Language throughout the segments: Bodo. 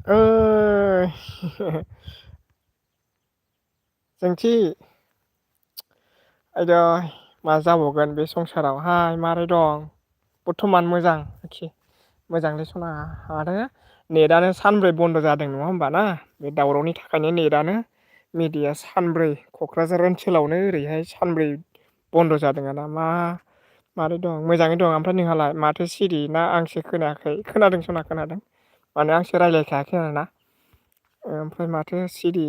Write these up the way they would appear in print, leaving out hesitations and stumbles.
ओ जोंथि आयदै मा जाबावगोन बे संसारावहाय मारै दं बर्थमान मोजां आरोखि मोजांङै सना आरो नेटआनो सानब्रै बन्द' जादों नङा होमबा ना बे दावरावनि थाखायनो नेटआनो मिडिया सानब्रै क'क्राझार ओनसोलावनो ओरैहाय सानब्रै बन्द' जादों आरोना मारै दं मोजाङै दं ओमफ्राय नोंहालाय माथो सिरि ना आंसो खोनायाखै खोनादों सना खोनादों माने आंसो रायज्लायखायाखै आरोना ओमफ्राय माथो सिरि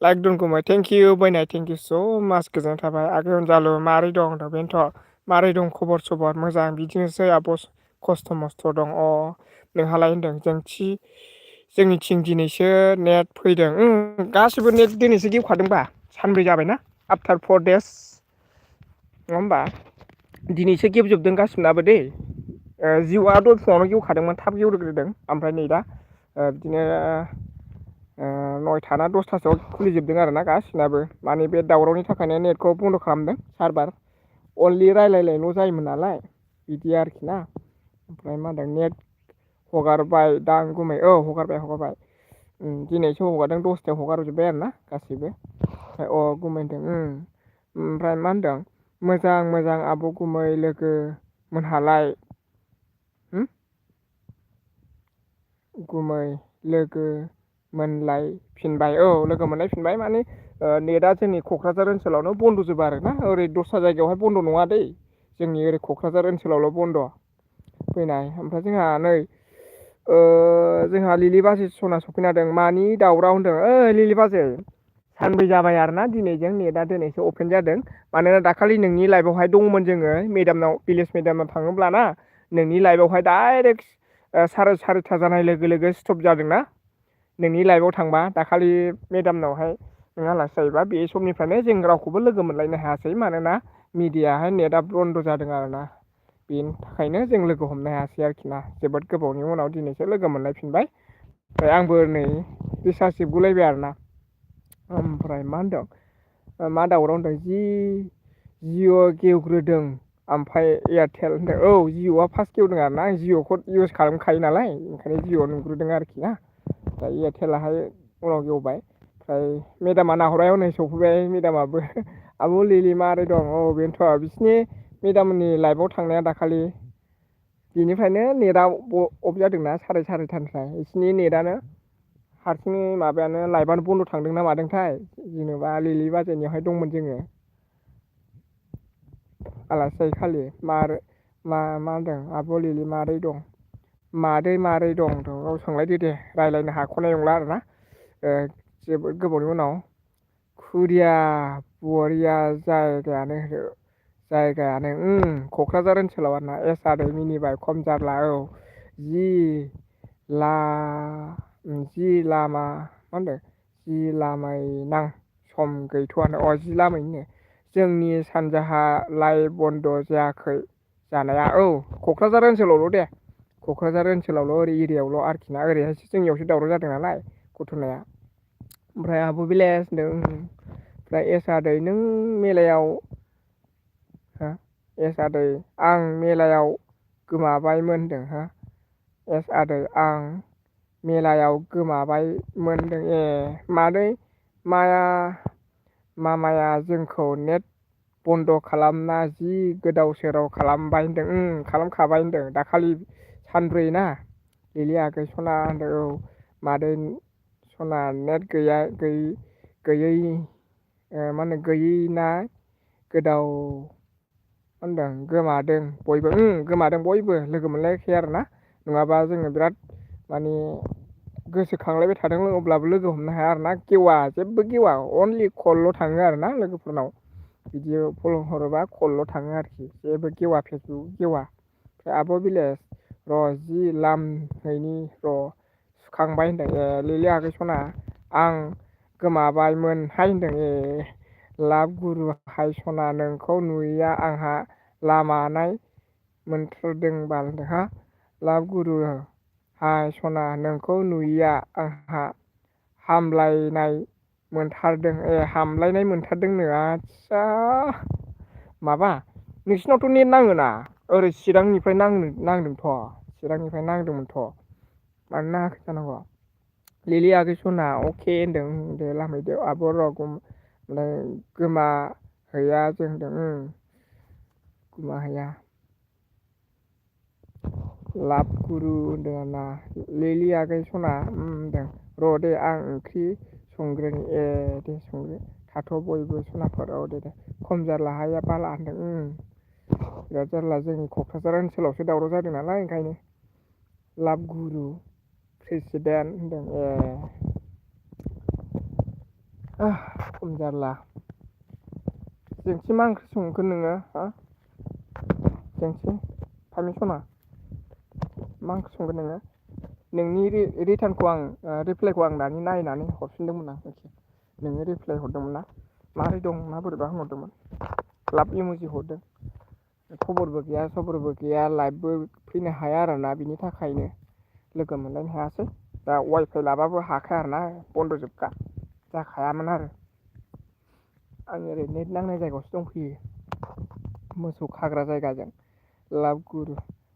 लाइक दोनखोमाय थेंकिउ बायनाय थेंकिउ स' मास गोजोननाय थाबाय आगै अनजालु माबोरै दं होनदों बेनोथ' माबोरै दं खबर सबर मोजां बिदिनोसै आब' खस्थ' मस्थ' दं नोंहालाय होनदों जोंनिथिं दिनैसो नेट फैदों गासिबो नेट दिनैसो गेवखादोंबा सानब्रै जाबायना आफ्टार 4 days नङा होमबा दिनैसो गेबजोबदों गासिबोनाबो दै जिअ'आ दहाय फुङावनो गेवखादोंमोन थाब गेवग्रोदों ओमफ्राय नै दा बिदिनो 9टा ना 10टासोआव खुलिजोबदों आरो ना गासिनाबो माने बे दावरावनि थाखायनो नेटखौ बन्द' खालामदों सारभार अनलि रायलायलायल' जायोमोन नालाय बिदि आरोखि ना ओमफ्राय मा होनदों नेट हगारबाय दां गुमै हगारबाय दिनैसो हगारदों 10टायाव हगारजोब्बाय आरो ना गासैबो ओमफ्राय गुमै होनदों ओमफ्राय मा होनदों मोजां आब' गुमै लोगो मोनहालाय गुमै लोगो मोनलायफिनबाय लोगो मोनलायफिनबाय माने नेटआ जोंनि क'क्राझार ओनसोलावनो बन्द'जोबा आरोना ओरै दस्रा जायगायावहाय बन्द' नङा दै जोंनि ओरै क'क्राझार ओनसोलावल' बन्द' फैनाय ओमफ्राय जोंहा नै जोंहा लिलि बाजै सना सफैनो हादों मानि दावराव होनदों लिलि बाजै सानब्रै जाबाय आरोना दिनैजों नेटआ दिनैसो अपेन जादों मानोना दाखालि नोंनि लाइफआवहाय दङमोन जोङो मेदामनाव भिलेज मेदामनाव थाङोब्लाना नोंनि लाइफआवहाय डाइरेक्ट सारायथा जानाय लोगो लोगो स्टप जादोंना नोंनि लाइफआव थांबा दाखालि मेदामनावहाय नों आलासि जायोबा बे समनिफ्रायनो जों रावखौबो लोगो मोनलायनो हायासै मानोना मिडियाहाय नेटआ बन्द' जादों आरोना बेनि थाखायनो जों लोगो हमनो हायासै आरोखि ना जोबोद गोबावनि उनाव दिनैसो लोगो मोनलायफिनबाय ओमफ्राय आंबो नै रिसार्ज जोबगुलायबाय आरोना ओमफ्राय मा होनदों मा दावराव होनदों जिअ' गेवग्रोदों ओमफ्राय एयारटेल होनदों जिअ'आ फार्स्ट गेवदों आरोना आं जिअ'खौ इउस खालामखायो नालाय ओंखायनो जिअ' नुग्रोदों आरोखि ना दा एयारटेलाहाय उनाव गेवबाय ओमफ्राय मेदामा नाहरबाय हनै सफैबाय मेदामाबो आब' लिलि माबोरै दं बेनोथ' बिसिनि मेदामनि लाइफआव थांनाया दाखालि बेनिफ्रायनो नेटआ अफ जादोंना सारायथानिफ्राय बिसिनि नेटआनो हारसिंनि माबायानो लाइभआनो बन्द' थांदों ना मादोंथाय जेनेबा लिलि बाजारनियावहाय दंमोन जोङो आलासि जायै खालि मा होनदों आब' लिलि मारै दं मारै दं गाव सोंलायदो दे रायज्लायनो हाख'नाय नंला आरोना जोबोद गोबावनि उनाव खुदिया बरिया जायगायानो क'क्राझार ओनसोलाव आरोना आदै मिनिबाय खम जारला जि लामा मा होनदों जि लामायनां सम गैथ'आनो जि लामैनो जोंनि सानजाहा लाइभ बन्द' जायाखै जानाया क'क्राझार ओनसोलावल' दे क'क्राझार ओनसोलावल' ओरै एरियायावल' आरोखि ना ओरैहायसो जोंनियावसो दावराव जादों नालाय घथ'नाया ओमफ्राय आब' बिलेस होनदों ओमफ्राय आदै नों मेलायाव आदै आं मेलायाव गोमाबायमोन होनदों आदै आं मेलायाव गोमाबायमोन होनदों मादै मामाया जोंखौ नेट बन्द' खालामना जि गोदाव सोराव खालामबाय होनदों खालामखाबाय होनदों दाखालि सानब्रै ना लिलि आगै सना होनदों मादै सना नेट गैयै मा होनो गैयैना गोदाव होनदों गोमादों बयबो लोगो मोनलायाखै आरोना नङाबा जोङो बिराद माने गोसोखांलायबाय थादोंमोन अब्लाबो लोगो हमनो हाया आरोना गेवा जेबो गेवा अनलि कलल' थाङो आरोना लोगोफोरनाव भिडिअ कल हरोबा कलल' थाङो आरोखि जेबो गेवा फेसबुक गेवा ओमफ्राय आब' बिलेस जि लामहैनि सुखांबाय होनदों लिलि आगै सना आं गोमाबायमोनहाय होनदों लाभ गुरु हाय सना नोंखौ नुयैया आंहा लामानाय मोनथारदों बाल होनदों लाभ गुरु हाय सना नोंखौ नुयैया आंहा हामलायनाय मोनथारदोंनो आदसा माबा नोंसिनावथ' नेट नाङोना ओरै चिरांनिफ्राय नांदोंथ' चिरांनिफ्राय नांदोंमोनथ' मानो नाङाखै जानांगौ लिलि आगै सना अके होनदों दे लामहैदो आब' रगम ओमफ्राय गोमा हैया जों होनदों गोमा हैया लाभ गुरु होनदों आरोना लिलि आगै सना होनदों र' दे आं ओंख्रि संग्रोनि दे संग्रो थाथ' बयबो सनाफोर दे खम जारला हाया बाला होनदों बिराद जारला जोंनि क'क्राझार ओनसोलावसो दावराव जादों नालाय ओंखायनो लाभ गुरु प्रेसिडेन्ट होनदों खम जारला जोंथि मा ओंख्रि संखो नोङो हा जोंथि फामि सना मा ओंख्रि संगोन नोङो नोंनि रिटार्नखौ आं रिप्लाइखौ आं दानि नायनानै हरफिनदोंमोन आं नोङो रिप्लाइ हरदोंमोन ना माबोरै दं ना बोरैबा होनहरदोंमोन लाभ इम'जि हरदों खबरबो गैया सबरबो गैया लाइभबो फैनो हाया आरोना बिनि थाखायनो लोगो मोनलायनो हायासै दा वाइफाइ लाबाबो हाखाया आरोना बन्द'जोबखा जाखायामोन आरो आं ओरै नेट नांनाय जायगायावसो दंफैयो मोसौ खाग्रा जायगाजों लाभ गुरु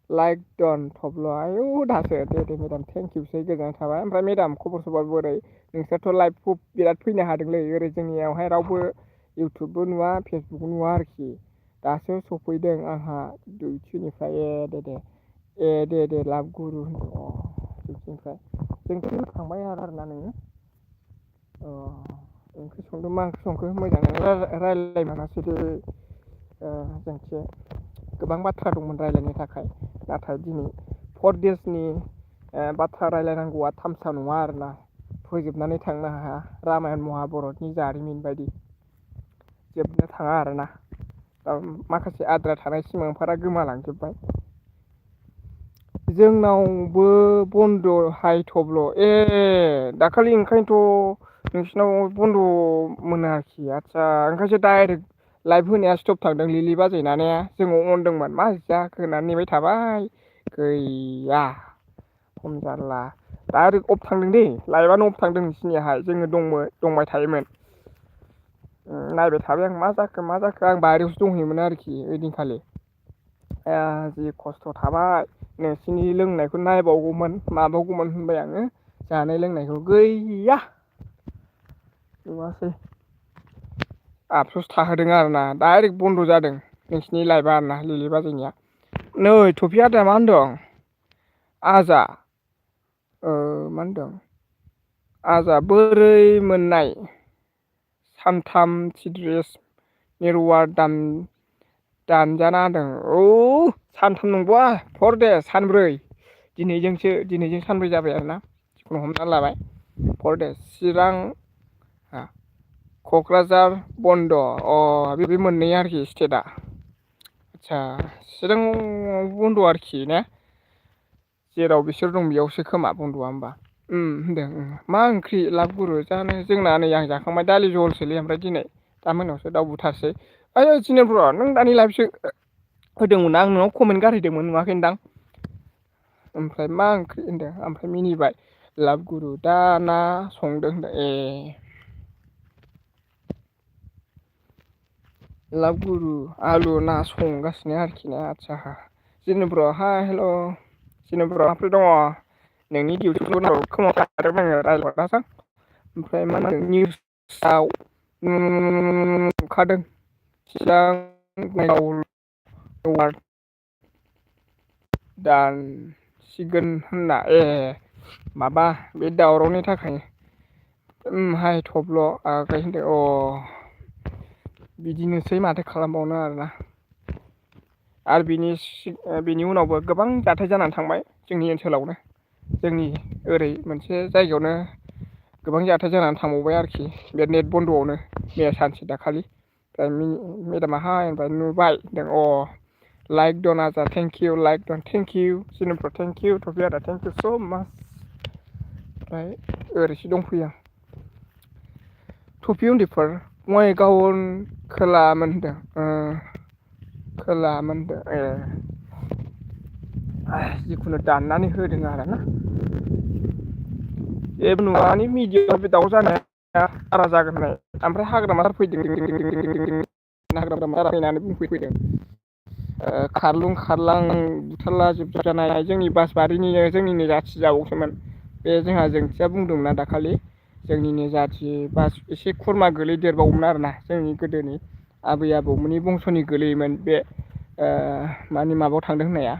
लाइक डन थब्ल' आयौ दासो दे मेदाम थेंकिउसै गोजोननाय थाबाय ओमफ्राय मेदाम खबर सबर बोरै नोंसोरथ' लाइभखौ बिराद फैनो हादोंलै ओरै जोंनियावहाय रावबो इउटुबबो नुवा फेसबुकबो नुवा आरोखि दासो सफैदों आंहा डिउटिनिफ्राय दे लाभ गुरु डिउटिनिफ्राय जोंथ' थांबाय आरोना नोङो ओंख्रि संदों मा ओंख्रि संखो मोजाङै रायज्लाय मोनासै दे जोंथि गोबां बाथ्रा दंमोन रायज्लायनो थाखाय नाथाय दिनै 4 देसनि बाथ्रा रायज्लायनांगौआ थामसा नङा आरोना फोजोबनानै थांनो हाया रामायण महाभारतनि जारिमिन बायदि जोबनो थाङा आरोना माखासे आद्रा थानाय सिमांफोरा गोमालांजोबबाय जोंनावबो बन्द' हाय थब्ल' दाखालि ओंखायनोथ' नोंसिनाव बन्द' मोनो आरोखि आदसा ओंखायसो डाइरेक्ट लाइभ होनाया स्टप थांदों लिलि बाजैना ने जोङो अनदोंमोन मा जाखो होननानै नेबाय थाबाय गैया खम जारला डाइरेक्ट अफ थांदों दै लाइभआनो अफ थांदों नोंसिनियाहाय जोङो दंबाय थायोमोन नायबाय थाबाय आं मा जाखो आं बाहेरायावसो दंहैयोमोन आरोखि ओइदिनखालि जि खस्थ' थाबाय नोंसिनि लोंनायखौ नायबावगौमोन माबावगौमोन होनबाय आङो जानाय लोंनायखौ गैया नुवासै आबसुस थाहोदों आरोना डाइरेक्ट बन्द' जादों नोंसिनि लाइभआ आरोना लिलि बाजैनिया नै थफि आदाया मा होनदों आजा मा होनदों आजा बोरै मोननाय सानथाम सिद्रेस मिरुवार दानजाना होदों सानथाम नंबावा 4 देस सानब्रै दिनैजों सानब्रै जाबाय आरोना जिखुनु हमना लाबाय 4 देस चिरां क'क्राझार बन्द' बे मोननै आरोखि स्टेटआ आदसा चिराङाव बन्द' आरोखि ने जेराव बिसोर दं बेयावसो खोमा बन्द'आ होमबा होनदों मा ओंख्रि लाभ गुरु जानो जोंना नै आं जाखांबाय दालि जहलसोलै ओमफ्राय दिनै दा मोनायावसो दाउ बुथारसै जिनेब्र नों दानि लाइभसो होदोंमोन आं नोंनाव कमेन्ट गारहैदोंमोन नुवाखैदां ओमफ्राय मा ओंख्रि होनदों ओमफ्राय मिनिबाय लाभ गुरु दा ना संदों होनदों लाभ गुरु आलु ना संगासिनो आरोखि ना आदसा जिनेब्र हाय हेल' जिनेब्र माब्रै दङ नोंनि डिउटिखौ खोमाव लादों आङो रायज्लायहरदासां ओमफ्राय मा होनो निउसाव नुखादों चिरां दानसिगोन होनना माबा बे दावरावनि थाखाय हाय थब्ल' आगै होनदों बिदिनोसै माथो खालामबावनो आरोना आरो बिनि उनावबो गोबां जाथाय जानानै थांबाय जोंनि ओनसोलावनो जोंनि ओरै मोनसे जायगायावनो गोबां जाथाय जानानै थांबावबाय आरोखि बे नेट बन्द'आवनो मैया सानसे दाखालि ओमफ्राय मेदामा हाय होनबाय नुबाय होनदों लाइक दन आजा थेंकिउ लाइक दन थेंकिउ जिनेब्र थेंकिउ थफि आदा थेंकिउ स' माच ओमफ्राय ओरैसो दंफैयो आं थफि उन्दैफोर बङाइगाव खोलामोन होनदों खोलामोन होनदों जिखुनु दाननानै होदों आरोना जेबो नङानि मिडियायाव बे दाउ जानाया बारा जागोन होननाय ओमफ्राय हाग्रामा फैदों हाग्रामा फैनानै बुंफैदों खारलुं खारलां बुथारला जोबजानाय जोंनि बासबारिनिनो जोंनिनो जाथि जाबावसोमोन बे जोंहा जोंथिया बुंदोंमोन ना दाखालि जोंनिनो जाथि बा एसे खुरमा गोलैदेरबावोमोन आरोना जोंनि गोदोनि आबै आबौमोननि बंस'नि गोलैयोमोन बे मानि माबायाव थांदों होननाया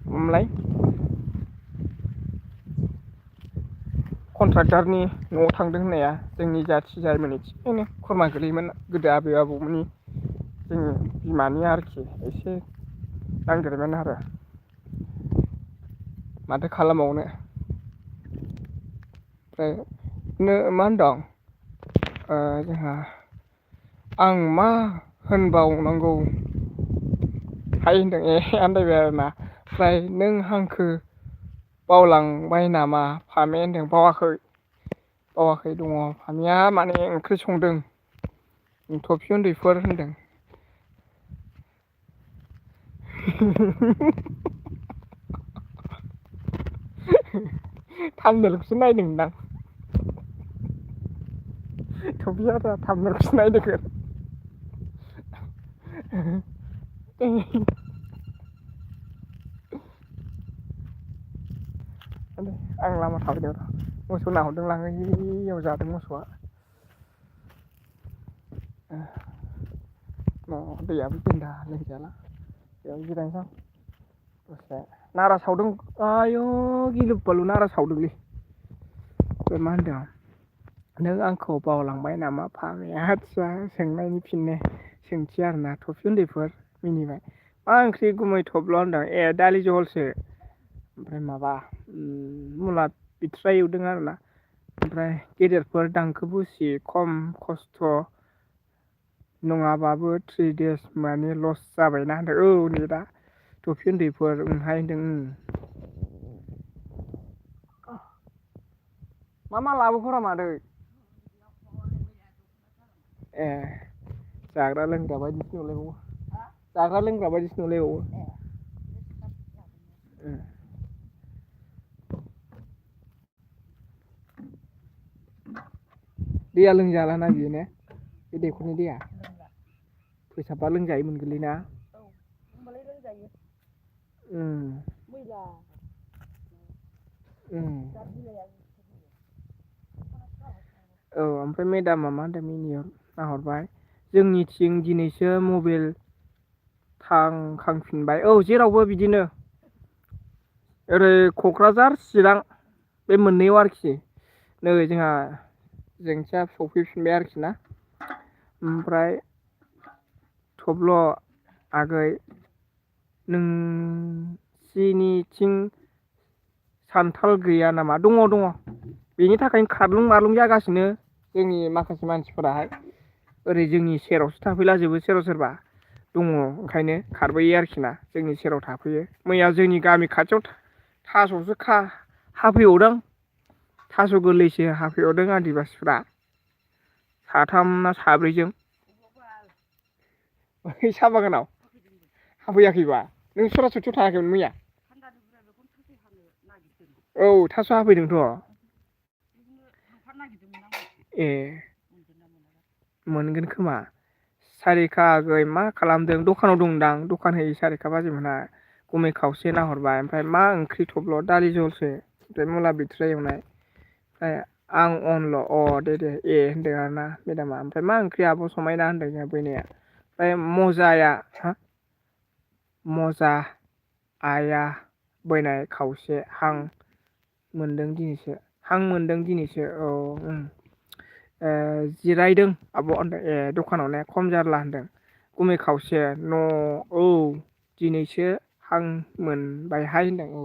ओमलाय कन्ट्राक्टारनि न'आव थांदों होननाया जोंनि जाथि जायोमोन एसेनो खुरमा गोलैयोमोन गोदो आबै आबौमोननि जोंनि बिमानि आरोखि एसे नांदेरबायानो आरो माथो खालामबावनो ओमफ्राय मा होनदों जोंहा आं मा होनबावनांगौ हाय होनदों आन्दायबाय आरोना ओमफ्राय नों हांखो बावलांबाय नामा फामे होनदों बावाखै दङ फामिया माने ओंख्रि संदों थफि उन्दैफोर होनदों थाम्बनेलखौसो नायदोंदां थफिया थाम्बनेलखौसो नायदों आं लामा थाबायदों मोसौ नाहरदों लाङो इयाव जादों मोसौआ दैयाबो गैला लोंजाला बेयाव जिरायनोसै दसे नारा सावदों आयौ गिलु बालु नारा सावदोंलै बे मा होनदों नों आंखौ बावलांबाय नामा फाग्लाया आदसा सोंनायनि फिननाय सोंथि आरोना थफि उन्दैफोर मिनिबाय मा ओंख्रि गुमै थब्ल' होनदों दालि जहलसो ओमफ्राय माबा मुला बिथराय एवदों आरोना ओमफ्राय गेदेरफोर दांखो बुसि खम खस्थ' नङाबाबो 3 days माने लस जाबायना होनदों औ नै दा थफि उन्दैफोर हाय होनदों मा लाबोखोरा मादै जाग्रा लोंग्रा बायदिसिना नुलायबावो जाग्रा लोंग्रा बायदिसिना नुलायबावो दैया लोंजालाना बियो ने बे दैखरनि दैया फोसाबा लोंजायोमोन गोलैना होमबालाय लोंजायो मैला औ ओमफ्राय मेदामा मा होनदों मिनियाव नाहरबाय जोंनिथिं दिनैसो मबाइल थांखांफिनबाय औ जेरावबो बिदिनो ओरै क'क्राझार चिरां बे मोननैयाव आरोखि नै जोंहा जोंथिया सफैफिनबाय आरोखि ना ओमफ्राय थब्ल' आगै नोंसिनिथिं सान्थाल गैया नामा दङ बेनि थाखायनो खारलुं मारलुं जागासिनो जोंनि माखासे मानसिफोराहाय ओरै जोंनि सेरावसो थाफैलाजोबो सोरबा दङ ओंखायनो खारबोयो आरोखि ना जोंनि सेराव थाफैयो मैया जोंनि गामि खाथियाव थास'सो हाफैबावदों थास' गोरलैसो हाफैबावदों आदिबासिफ्रा साथाम ना साब्रैजों साहा बागानाव हाफैयाखैबा नों सरासतियाव थाङाखैमोन मैया औ थास' हाफैदोंथ' ए मोनगोन खोमा सारिका आगै मा खालामदों दखानाव दंदां दखान होयो सारिका बाजैमोनहा गुमै खावसे नाहरबाय ओमफ्राय मा ओंख्रि थब्ल' दालि जहलसो ओमफ्राय मुला बिथराय एवनाय ओमफ्राय आं अनल' दे होनदों आरोना मेदामा ओमफ्राय मा ओंख्रि आब' समायना होनदों जोंहा बैनाया ओमफ्राय मजा आया बैनाय खावसे हां मोनदों दिनैसो औ जिरायदों आब' होनदों दखानाव ने खम जारला होनदों गुमै खावसे दिनैसो हां मोनबायहाय होनदों औ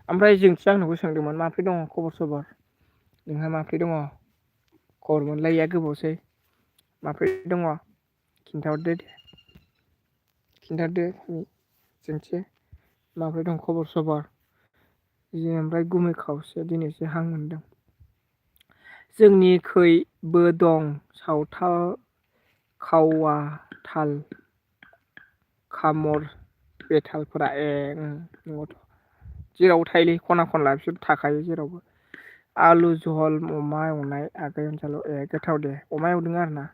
ओमफ्राय जोंथि आंनावबो सोंदोंमोन माब्रै दङ खबर सबर नोंहा माब्रै दङ खबर मोनलायैया गोबावसै माब्रै दङ खिन्थाहरदो जोंथि माब्रै दं खबर सबर ओमफ्राय गुमै खावसे दिनैसो हां मोनदों जोंनिखैबो दं सावथाल खावा थाल खामर बेथालफोरा नंगौथ' जेरावबो थायोलै खना खनला बिसोर थाखायो जेरावबो आलु जहल अमा एवनाय आगै अनजालु गोथाव दे अमा एवदों आरोना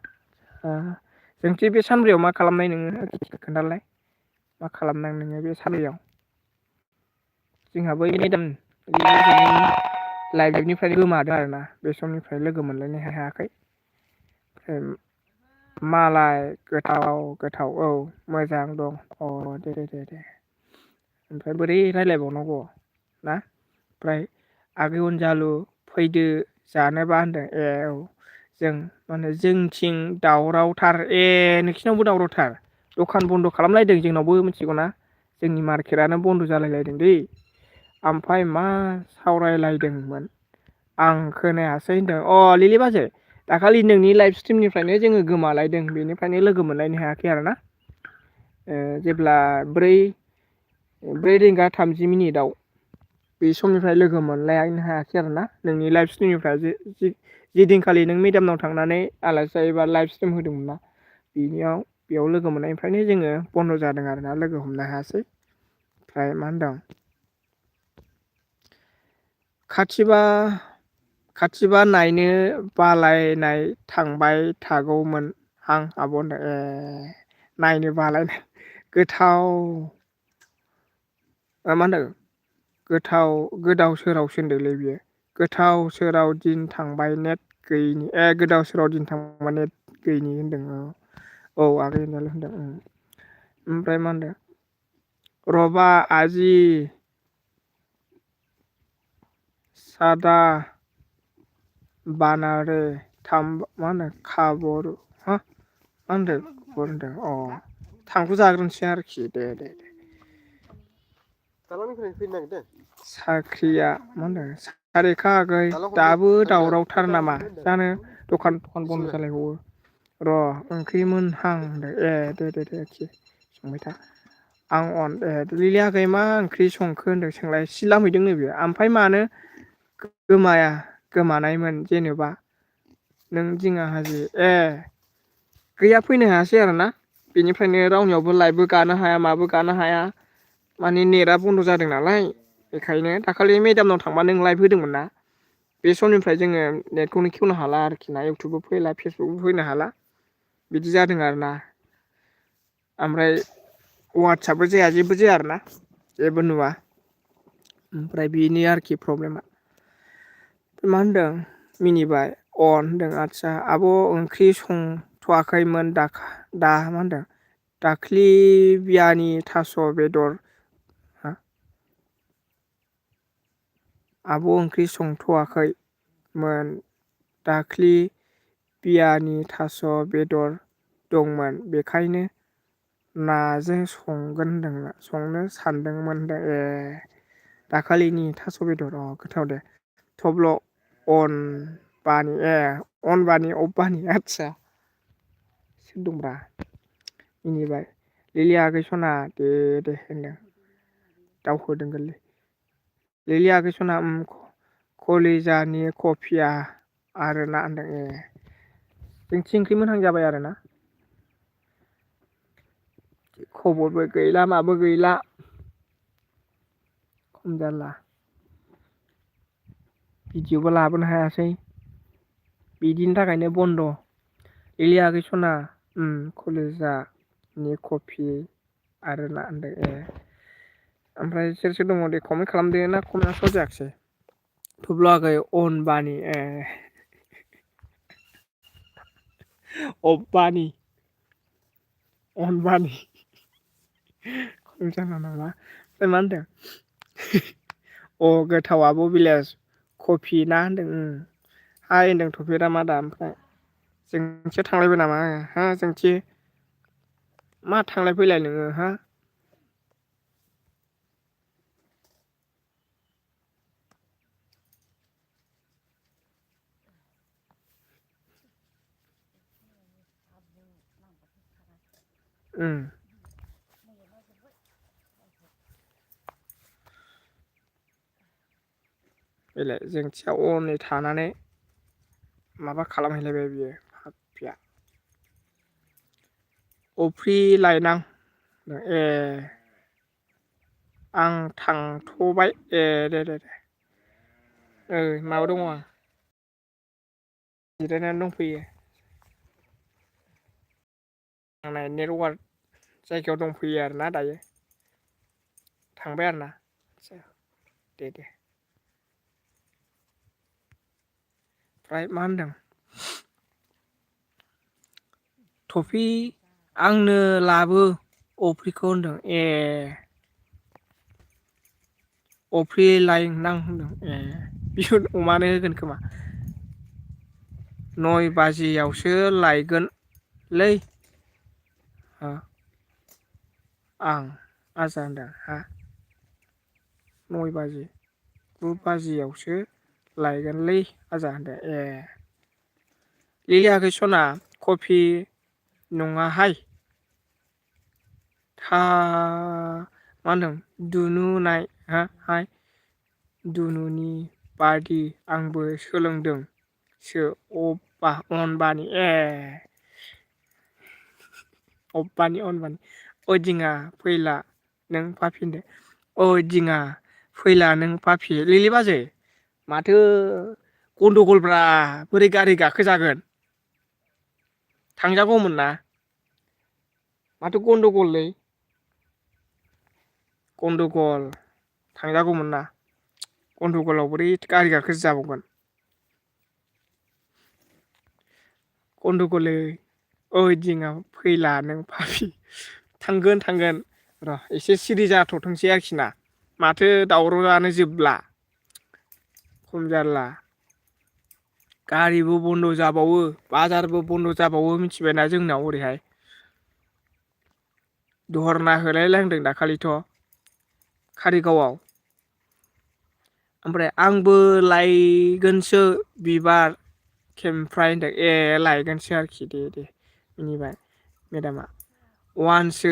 जोंथि बे सानब्रैयाव मा खालामनाय नोङो खोन्थालाय मा खालामनाय नोङो बे सानब्रैयाव जोंहा बै मेदाम लाइब्रेरिनिफ्राय गोमादों आरोना बे समनिफ्राय लोगो मोनलायनो हायाखै। मालाय गोथाव औ मोजां दं अ दे ओमफ्राय बोरै रायलायबावनांगौ ना ओमफ्राय आगै अनजालु फैदो जानोबा होनदों ए औ जों माने जोंथिं दावरावथार नोंसिनावबो दावरावथार दखान बन्द' खालामलायदों जोंनावबो मिथिगौना जोंनि मार्केटआनो बन्द' जालायलायदों दै ओमफ्राय मा सावरायलायदोंमोन आं खोनायासै होनदों अ लिलि बाजै दाखालि नोंनि लाइफ स्ट्रिमनिफ्रायनो जोङो गोमालायदों बेनिफ्रायनो लोगो मोनलायनो हायाखै आरोना जेब्ला 4:30 बे समनिफ्राय लोगो मोनलायनो हायाखै आरोना नोंनि लाइफ स्ट्रिमनिफ्राय जि दिनखालि नों मेदामनाव थांनानै आलासि जायोबा लाइफ स्ट्रिम होदोंमोन ना बेयाव लोगो मोननायनिफ्रायनो जोङो बन्द' जादों आरोना लोगो हमनो हायासै ओमफ्राय मा होनदों खाथिबा नायनो बालायनाय थांबाय थागौमोन आं आब' होनदों नायनो बालायनाय मा होनदों गोदाव सोराव होनदोंलै बियो गोथाव सोराव दिन थांबाय नेट गैयिनि गोदाव सोराव दिन थांबाय नेट गैयिनि होनदों औ आगै अनजालु होनदों ओमफ्राय मा होनदों रबा आजि सादा बानारे मा होनो खाबर मा होनदों अ थांखु जाग्रोनोसै आरोखि दे दालांनिफ्राय फैनो नागिरदों साख्रिया मा होनदों सारिखा आगै दाबो दावरावथार नामा जानो दखान बन्द' जालायबावो र' ओंख्रि मोनहां होनदों दे आरोखि संबाय था आं लिलि आगै मा ओंख्रि संखो होनदों सोंलाय सि लामहैदों नो बियो ओमफ्राय मानो गोमानायमोन जेनेबा नों दिङा हाजो गैया फैनो हायासै आरोना बेनिफ्रायनो रावनियावबो लाइभबो गानो हाया माबो गानो हाया माने नेटआ बन्द' जादों नालाय बेखायनो दाखालि मेदामनाव थांबा नों लाइभ होदोंमोन ना बे समनिफ्राय जोङो नेटखौनो खेवनो हाला आरोखि ना इउटुबबो फैला फेसबुकबो फैनो हाला बिदि जादों आरोना ओमफ्राय वाट्सआपबो जाया जेबो जाया आरोना जेबो नुवा ओमफ्राय बेनो आरोखि प्रब्लेमा मा होनदों मिनिबाय होनदों आदसा आब' ओंख्रि संथ'वाखैमोन दा मा होनदों दाख्लि बियानि थास' बेदर आब' ओंख्रि संथ'वाखैमोन दाख्लि बियानि थास' बेदर दंमोन बेखायनो नाजों संनो सानदोंमोन होनदों दाखालिनि थास' बेदर गोथाव दे थब्ल' अनबानि आदसा सोर दंब्रा मिनिबाय लिलि आगै सना दे होनदों दावखोदों गोरलै लिलि आगै सना कलिजानि कफिया आरो ना होनदों जोंथि ओंख्रि मोनहां जाबाय आरोना खबरबो गैला माबो गैला खम जारला भिडिअबो लाबोनो हायासै बिदिनि थाखायनो बन्द' लिलि आगै सना कलेजानि कफि आरो ना होनदों ओमफ्राय सोर दङ दे कमेन्ट खालामदो ना कमेन्टआ जायाखिसै थब्ल' आगै अनबानि अनबानि खम जाना नामा ओमफ्राय मा होनदों गोथाव आब' भिलेज कफि ना होनदों हाय होनदों थफिरा मा दा ओमफ्राय जोंथि थांलायबाय नामा जोंथि मा थांलाय फैलाय नोङो बेलाय जोंथिया अनै थानानै माबा खालामहैलायबाय बियो फाफिया अफ्रि लायनां आं थांथ'बाय दे माबा दङ आं जिरायनानै दंफैयो आंना नेटवार्क जायगायाव दंफैयो आरोना दायो थांबाय आरोना दे ओमफ्राय मा होनदों टफि आंनो लाबो अफ्रिखौ होनदों ए अफ्रि लायनां होनदों ए बिसोर अमानो होगोन खोमा 9 बाजियावसो लायगोनलै आं आजा होनदों हा 9 बाजि 9 बाजियावसो लायगोनलै आजा होनदों ए लिलियाखै सना कफि नङाहाय मा होनदों दुनुनाय हाय दुनुनि बादि आंबो सोलोंदोंसो अनबानि ए अनबानि अ दिङा फैला नों फाफिनदो अ दिङा फैला नों फाफि लिलि बाजै माथो गन्दगलब्रा बोरै गारि गाखोजागोन थांजागौमोन ना माथो गन्दगललै गन्दगल थांजागौमोन ना गन्दगलाव बोरै गारि गाखो जाबावगोन गन्दगलै ओइ दिङा फैला नों फाफि थांगोन र' एसे सिरि जाथ'थोंसै आरोखि ना माथो दावरावआनो जोबला खम जारला गारिबो बन्द' जाबावो बाजारबो बन्द' जाबावो मिथिबायना जोंनाव ओरैहाय धरना होलायलायदों दाखालिथ' कारिगावआव ओमफ्राय आंबो लायगोनसो बिबार खेमफ्राय होनदों ए लायगोनसो आरोखि दे मिनिबाय मेदामा वानसो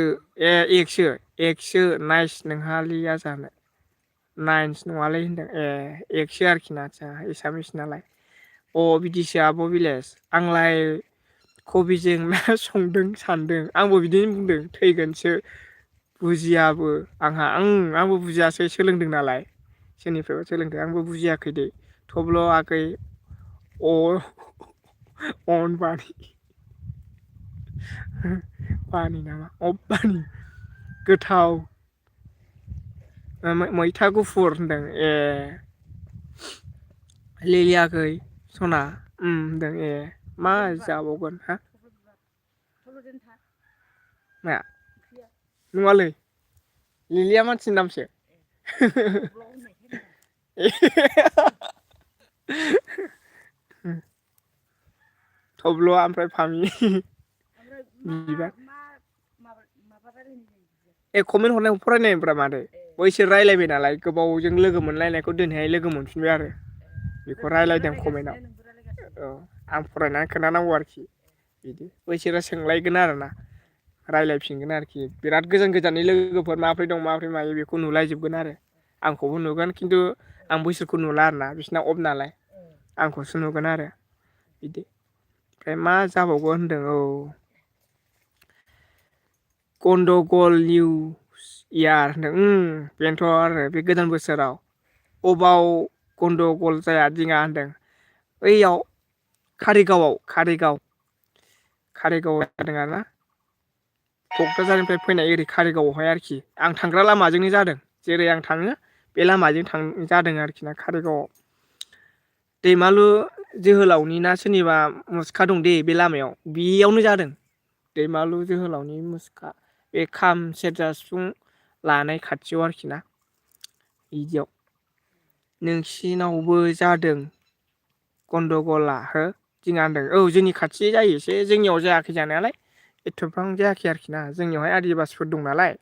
एकसो नाइस नोंहालिया जानो नाइन्स नङालै होनदों ए एकसो आरोखि ना आदसा एसामिस नालाय अ बिदिसो आब' बिलेज आंलाय कबिजों ना संदों सानदों आंबो बिदिनो बुंदों थैगोनसो बुजियाबो आंबो बुजियासै सोलोंदों नालाय सोरनिफ्रायबा सोलोंदों आंबो बुजियाखै दे थेवब्ल' आगै अनबानि बानि नामा अबानि गोथाव मैथा गुफुर होनदों ए लिलियाखै सना होनदों ए मा जाबावगोन हा माया नङालै लिलिया मानसिनि नामसो थब्ल' ओमफ्राय फामि बिबार ए कमेन्ट हरनायखौ फरायनायब्रा मादै बैसोर रायलायबाय नालाय गोबावजों लोगो मोनलायनायखौ दिनैहाय लोगो मोनफिनबाय आरो बेखौ रायलायदों कमेन्टआव औ आं फरायनानै खोन्थानांगौ आरोखि बिदि बैसोरो सोंलायगोन आरोना रायलायफिनगोन आरोखि बिराद गोजान गोजाननि लोगोफोर माब्रै दं माब्रै मायो बेखौ नुलायजोबगोन आरो आंखौबो नुगोन खिन्थु आं बैसोरखौ नुला आरोना बिसिना अफ नालाय आंखौसो नुगोन आरो बिदि ओमफ्राय मा जाबावगोन होनदों औ गन्दगल निउ इयार होनदों बेनोथ' आरो बे गोदान बोसोराव अबाव गन्दगल जाया दिङा होनदों ओइयाव कारिगाव जादों आरोना क'क्राझारनिफ्राय फैनाय ओरै कारिगावआवहाय आरोखि आं थांग्रा लामाजोंनो जादों जेरै आं थाङो बे लामाजों जादों आरोखि ना कारिगावआव दैमालु जोहोलावनि ना सोरनिबा मुसुखा दं दे बे लामायाव बेयावनो जादों दैमालु जोहोलावनि मुसुखा बे खाम सेरजा सिफुं लानाय खाथियाव आरोखि ना बिदियाव नोंसिनावबो जादों गन्दगला हो दिङा होनदों औ जोंनि खाथि जायो एसे जोंनियाव जायाखै जानायालाय एथ'बां जायाखै आरोखि ना जोंनियावहाय आदिबासिफोर दं नालाय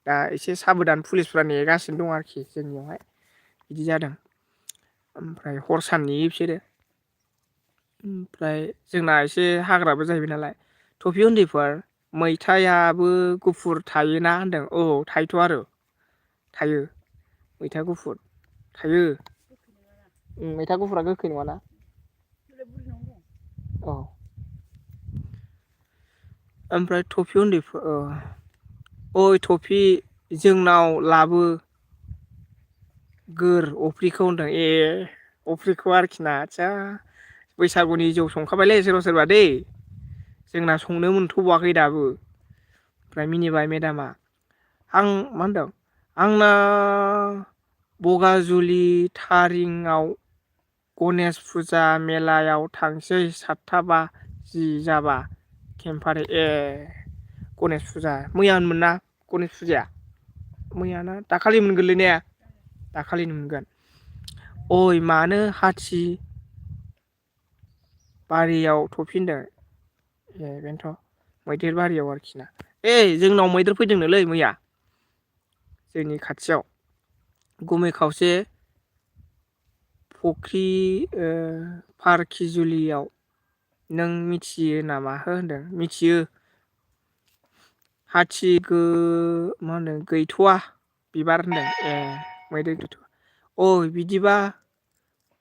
दा एसे साबधान पुलिसफ्रा नेगासिनो दं आरोखि जोंनियावहाय बिदि जादों ओमफ्राय हर सान नेयो बिसोरो ओमफ्राय जोंना एसे हाग्राबो जाहैबाय नालाय टफि उन्दैफोर मैथायाबो गुफुर थायोना होनदों औ थायोथ' आरो थायो मैथा गुफुर थायो मैथा गुफुरा गोखै नङाना औ ओमफ्राय टफि उन्दैफोर ओइ टफि जोंनाव लाबो अफ्रिखौ होनदों ए अफ्रिखौ आरोखि ना आदसा बैसागुनि जौ संखाबायलै सोरबा सोरबा दै जोंना संनो मोनथ'बावाखै दाबो ओमफ्राय मिनिबाय मेदामा आं मा होनदों आंना बगाजुलि थारिङाव गणेश फुजा मेलायाव थांसै 7:50 जाबा केम्पारे गणेश फुजा मैयामोन ना गणेश फुजाया मैयाना दाखालि मोनगोनलै ने दाखालिनो मोनगोन ओइ मानो हाथि बारियाव थफिनदों बेनोथ' मैदेर बारियाव आरोखि ना जोंनाव मैदेर फैदोंनोलै मैया जोंनि खाथियाव गुमै खावसे फुख्रि पार्किजुलियाव नों मिथियो नामा होनदों मिथियो हाथि मा होनो गैथ'वा बिबार होनदों मैदेर गैथ'वा ओइ बिदिबा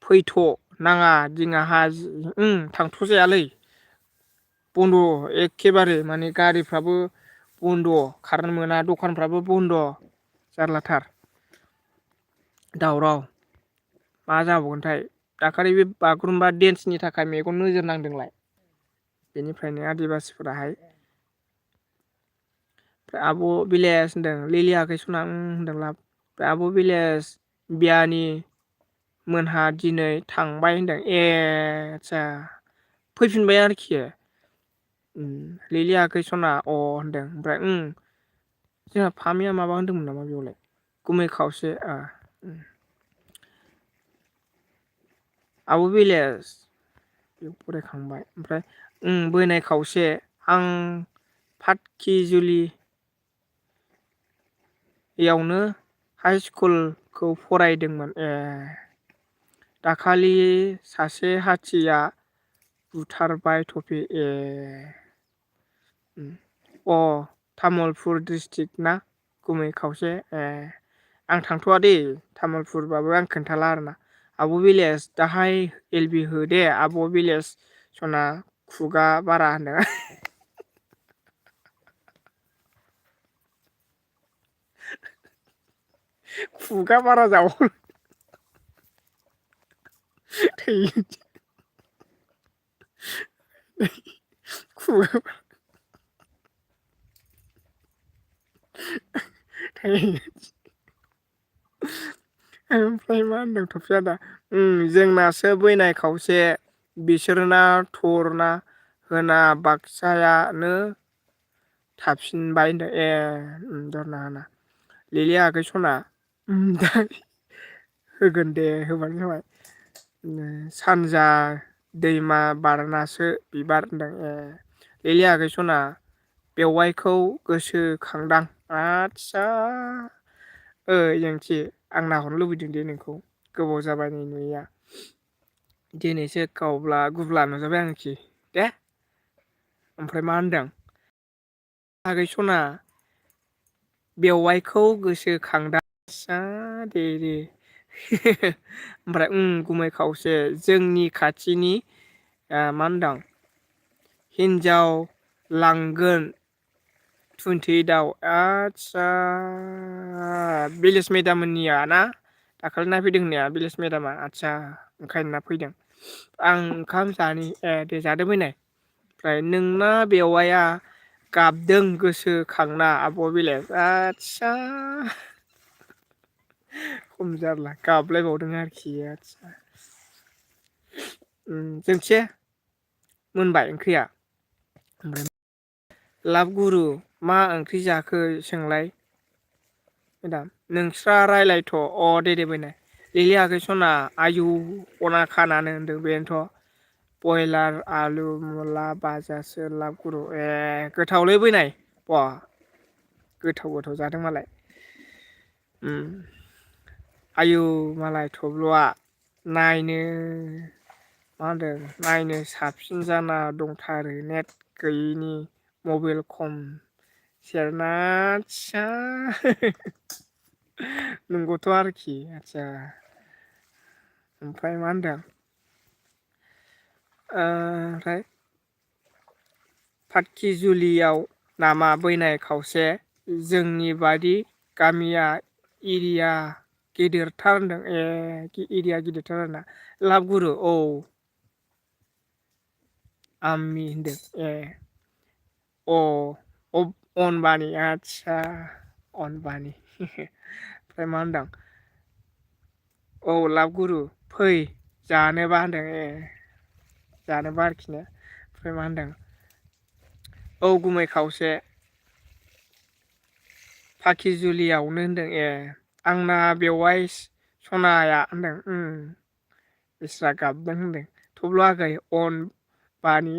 फैथ' नाङा दिङाहा थांथ' जायालै बन्द' एखेबारे माने गारिफ्राबो बन्द' खारनो मोना दखानफ्राबो बन्द' जारलाथार दावराव मा जाबावगोनथाय दाखालि बे बागुरुम्बा डेन्सनि थाखाय मेगन नोजोर नांदोंलाय बेनिफ्रायनो आदिबासिफोराहाय ओमफ्राय आब' बिलेज होनदों लिलि आगै सना होनदोंला आब' बिलेज बियानि मोनहा दिनै थांबाय होनदों आदसा फैफिनबाय आरोखि लिलि आगै सना होनदों ओमफ्राय जोंहा फामिया माबा होनदोंमोन नामा बेयावलाय गुमै खावसे आब' बिलेज बेयाव फरायखांबाय ओमफ्राय बोनाय खावसे आं फातखिजुलि यावनो हाइ स्कुलखौ फरायदोंमोन दाखालि सासे हाथिया बुथारबाय टफि तामुलपुर डिस्ट्रिक्ट ना गुमै खावसे आं थांथ'वा दे तामुलपुरबाबो आं खोन्थाला आरोना आब' भिलेज दाहाय एलबि हो दे आब' भिलेज सना खुगा बारा होनदों खुगा बारा जाबाव खुगा ओमफ्राय मा होनदों थफिया दा जोंनासो बैनाय खावसे बिसोरना थरना होना बाक्सायानो थाफिनबाय होनदों दरना होना लिलि आगै सना दा होगोन दे होबानो जाबाय सानजा दैमा बारनासो बिबार होनदों लिलि आगै सना बेवाइखौ गोसोखांदां आदसा जोंथि आं नाहरनो लुबैदों दे नोंखौ गोबाव जाबाय नै नुयैया दिनैसो गावब्ला गुब्ला नुजाबाय आरोखि दे ओमफ्राय मा होनदों आगै सना बेवाइखौ गोसोखांदां दे ओमफ्राय गुमै खावसे जोंनि खाथिनि मा होनदों हिन्जाव लांगोन 28 आदसा भिलेज मेदाममोननिया ना दाखालि नायफैदों होननाया भिलेज मेदामा आदसा ओंखायनो ना फैदों आं ओंखाम जानि दे जादो फैनाय ओमफ्राय नोंना बेवाइया गाबदों गोसोखांना आब' भिलेज आदसा खम जारला गाबलायबावदों आरोखि आदसा जोंथिसे मोनबाय ओंख्रिया ओमफ्राय लाभ गुरु मा ओंख्रि जाखो सोंलाय मेदाम नोंस्रा रायलायथ' दे बैनाय लिलि आगै सना आयु अना खानानो होनदों बेनोथ' बयलार आलु मुला बाजासो लाब गुरु गोथावलै बैनाय बा गोथाव जादों मालाय आयु मालाय थब्ल'आ नायनो मा होनदों नायनो साबसिन जाना दंथारो नेट गैयिनि मबाइल खम सेरना आदसा नंगौथ' आरोखि आदसा ओमफ्राय मा होनदों ओमफ्राय फातखिजुलियाव नामा बैनाय खावसे जोंनि बादि गामिया एरिया गिदिरथार होनदों एरिया गिदिरथार आरोना लाबगुरु आम्मि होनदों अनबानि आदसा अनबानि ओमफ्राय मा होनदों औ लाबगुरु फै जानोबा होनदों जानोबा आरोखि ने ओमफ्राय मा होनदों औ गुमै खावसे फाखिजुलियावनो होनदों आंना बेवाइ सनाया होनदों बिस्रा गाबदों होनदों थब्ल' आगै अन बानि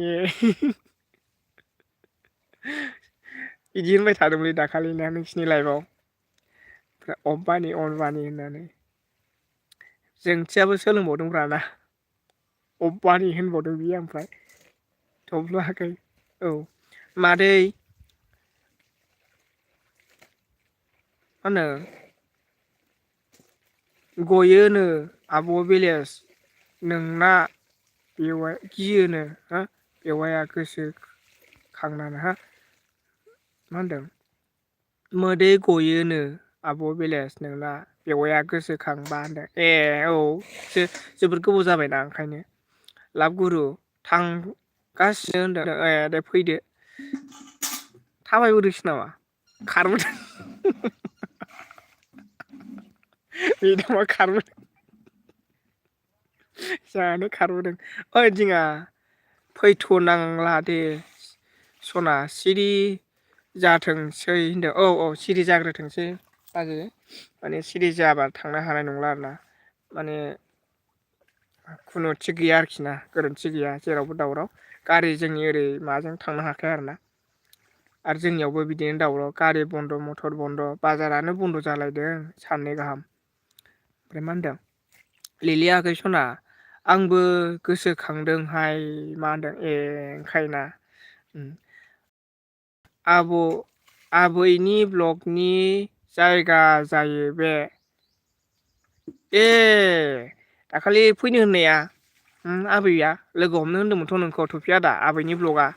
बिदि होनबाय थादोंमोनलै दाखालिना नोंसिनि लाइफआव अबानि अनबानि होननानै जोंथियाबो सोलोंबावदोंब्रा ना अबानि होनबावदों बियो ओमफ्राय थब्ल' आगै औ मादै मा होनो गयोनो आब' बेलेस नोंना बेवाइ गियोनो हा बेवाइया गोसो खांनानो हा मा होनदों मोदै गयोनो आब' बेलेस नोंना बेवाइया गोसोखांबा होनदों औ जोबोद गोबाव जाबायना ओंखायनो लाबगुरु थांगासिनो होनदों दे फैदो थाबायबोदोंसो नामा खारबोदों मेदामा खारबोदों जानो खारबोदों ओइ दिङा फैथ'नांला दे सना सिरि जाथोंसै होनदों औ सिरि जाग्रोथोंसै बाजै माने सिरि जाबा थांनो हानाय नंला आरोना माने खुनु थिग गैया आरोखि ना गोरोन्थि गैया जेरावबो दावराव गारि जोंनि ओरै माबाजों थांनो हाखाया आरोना आरो जोंनियावबो बिदिनो दावराव गारि बन्द' मटर बन्द' बाजारानो बन्द' जालायदों साननै गाहाम ओमफ्राय मा होनदों लिलि आगै सना आंबो गोसोखांदोंहाय मा होनदों ओंखायना आबैनि ब्लकनि जायगा जायो बे दाखालि फैनो होननाया आबैया लोगो हमनो होन्दोंमोनथ' नोंखौ थफि आदा आबैनि ब्लगआ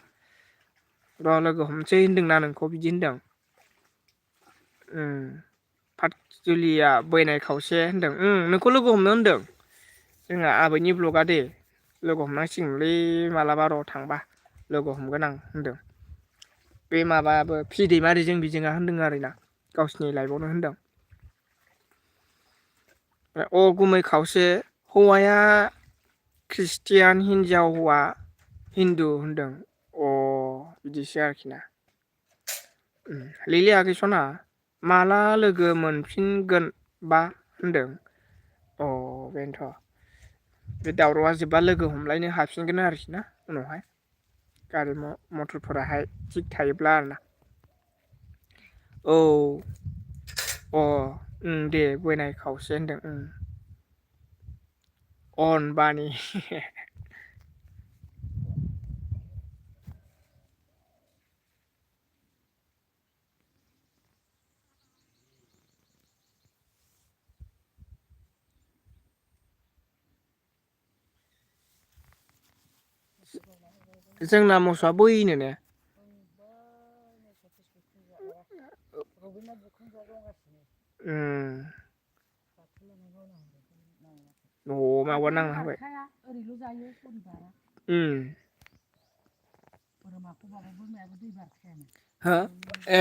र' लोगो हमसै होनदोंना नोंखौ बिदि होनदों फाथजुलिया बैनाय खावसे होनदों नोंखौ लोगो हमनो होनदों जोंहा आबैनि ब्लगआ दे लोगो हमनांसिगोनलै मालाबा र' थांबा लोगो हमगोन आं होनदों बे माबायाबो फि दैमारिजों बिजोंआ होनदों आरोना गावसिनि लाइफआवनो होनदों गुमै खावसे हौवाया ख्रिस्टियान हिन्जाव हौवा हिन्दु होनदों बिदिसो आरोखि ना लिलि आगै सना माला लोगो मोनफिनगोनबा होनदों बेनोथ' बे दावरावआ जोबबा लोगो हमलायनो हाफिनगोन आरोखि ना उनावहाय गारि मथरफोराहाय थिग थायोब्ला आरोना दे बैनाय खावसे होनदों अन बानि जोंना मोसौआ बैनो ने न'आव माबा नांना होबाय हो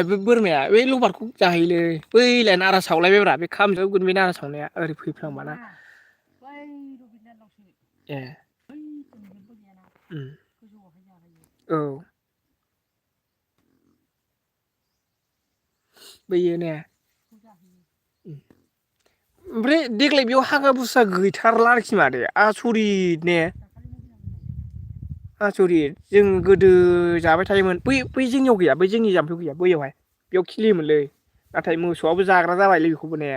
बे बोरमाया बे लबारखौ जाहैयोलै बैलाय नारा सावलायबायब्रा बे खामजोबगोन बे नारा सावनाया ओरै फैफ्लांबाना औ बैयो ने ओमफ्राय देग्लाय बेयाव हाग्रा बुरसा गैथारला आरोखि माथो आसरित ने आसरित जों गोदो जाबाय थायोमोन बै जोंनियाव गैया बै जोंनि जाम्फैयाव गैया बैयावहाय बेयाव खिलियोमोनलै नाथाय मोसौआबो जाग्रा जाबायलै बेखौबो ने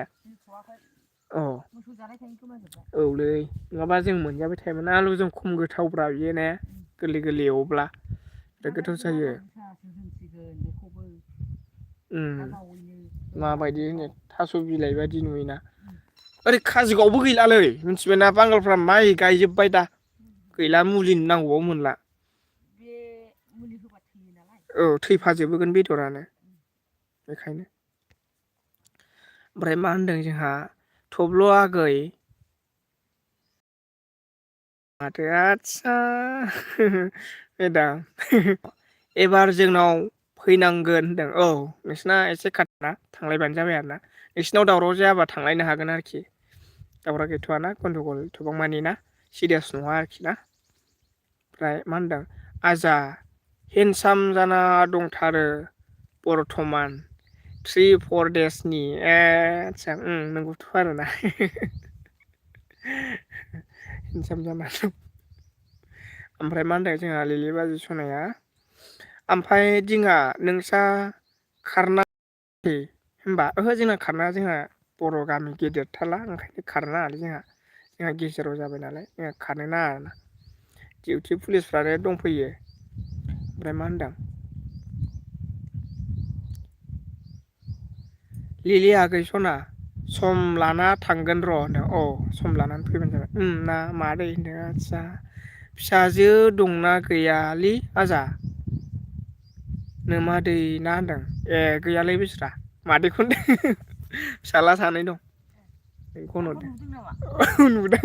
औलै नङाबा जों मोनजाबाय थायोमोन आलुजों खम गोथावब्रा बियो ने गोरलै गोरलै एवोब्ला गोथाव जायो माबायदि होनो थास' बिलाइ बायदि नुयोना ओरै काजलगावआवबो गैलालै मिथिबायना बांगालफ्रा माइ गायजोब्बाय दा गैला मुलि नांगौबाबो मोनला औ थैफाजोबबोगोन बेदरानो बेखायनो ओमफ्राय मा होनदों जोंहा थब्ल' आगै माथो आदसा मेदाम एबार जोंनाव फैनांगोन होनदों नोंसिना एसे खाथिना थांलायबानो जाबाय आरो ना नोंसिनाव दावराव जायाबा थांलायनो हागोन आरोखि दावराव गैथ'आना गन्दगल थबां मानि ना सिरियास नङा आरोखि ना ओमफ्राय मा होनदों आजा हेन्डसाम जाना दंथारो बर्थमान 3-4 देसनि आदसा नंगौथ' आरोना हेन्डसाम जाना दं ओमफ्राय मा होनदों जोंहा लिलि बाजै सनाया ओमफ्राय दिङा नोंसा खारना होमबा ओहो जोंना खारना जोंहा बर' गामि गेदेरथारला ओंखायनो खारनो नाङालै जोंहा गेजेराव जाबाय नालाय जोंहा खारनो नाङा आरोना डिउटि पुलिसफ्रानो दंफैयो ओमफ्राय मा होनदों लिलि आगै सना सम लाना थांगोन र' होनदों सम लानानै फैबानो जाबाय ना मादै होनदों आदसा फिसाजो दंना गैयालै आजा नो मादै ना होनदों गैयालै बेस्रा मादैखौ होनदों फिसाला सानै दं बेखौ नुदों नुदों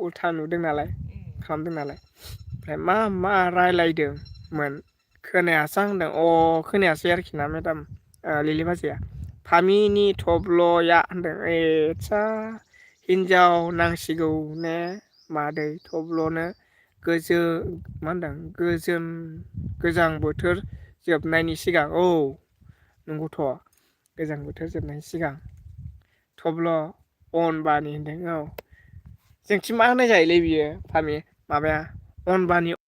उल्था नुदों नालाय खालामदों नालाय ओमफ्राय मा रायलायदोंमोन खोनायासां होनदों खोनायासै आरोखि ना मेदाम लिलि बाजैया फामिनि थब्ल'या होनदों आदसा हिन्जाव नांसिगौ ने मादै थब्ल'नो मा होनदों गोजां बोथोर जोबनायनि सिगां नंगौथ' गोजां बोथोर जोबनायनि सिगां थब्ल' अनबानि होनदों जोंथि मा होनाय जायोलै बियो फामि माबाया अनबानि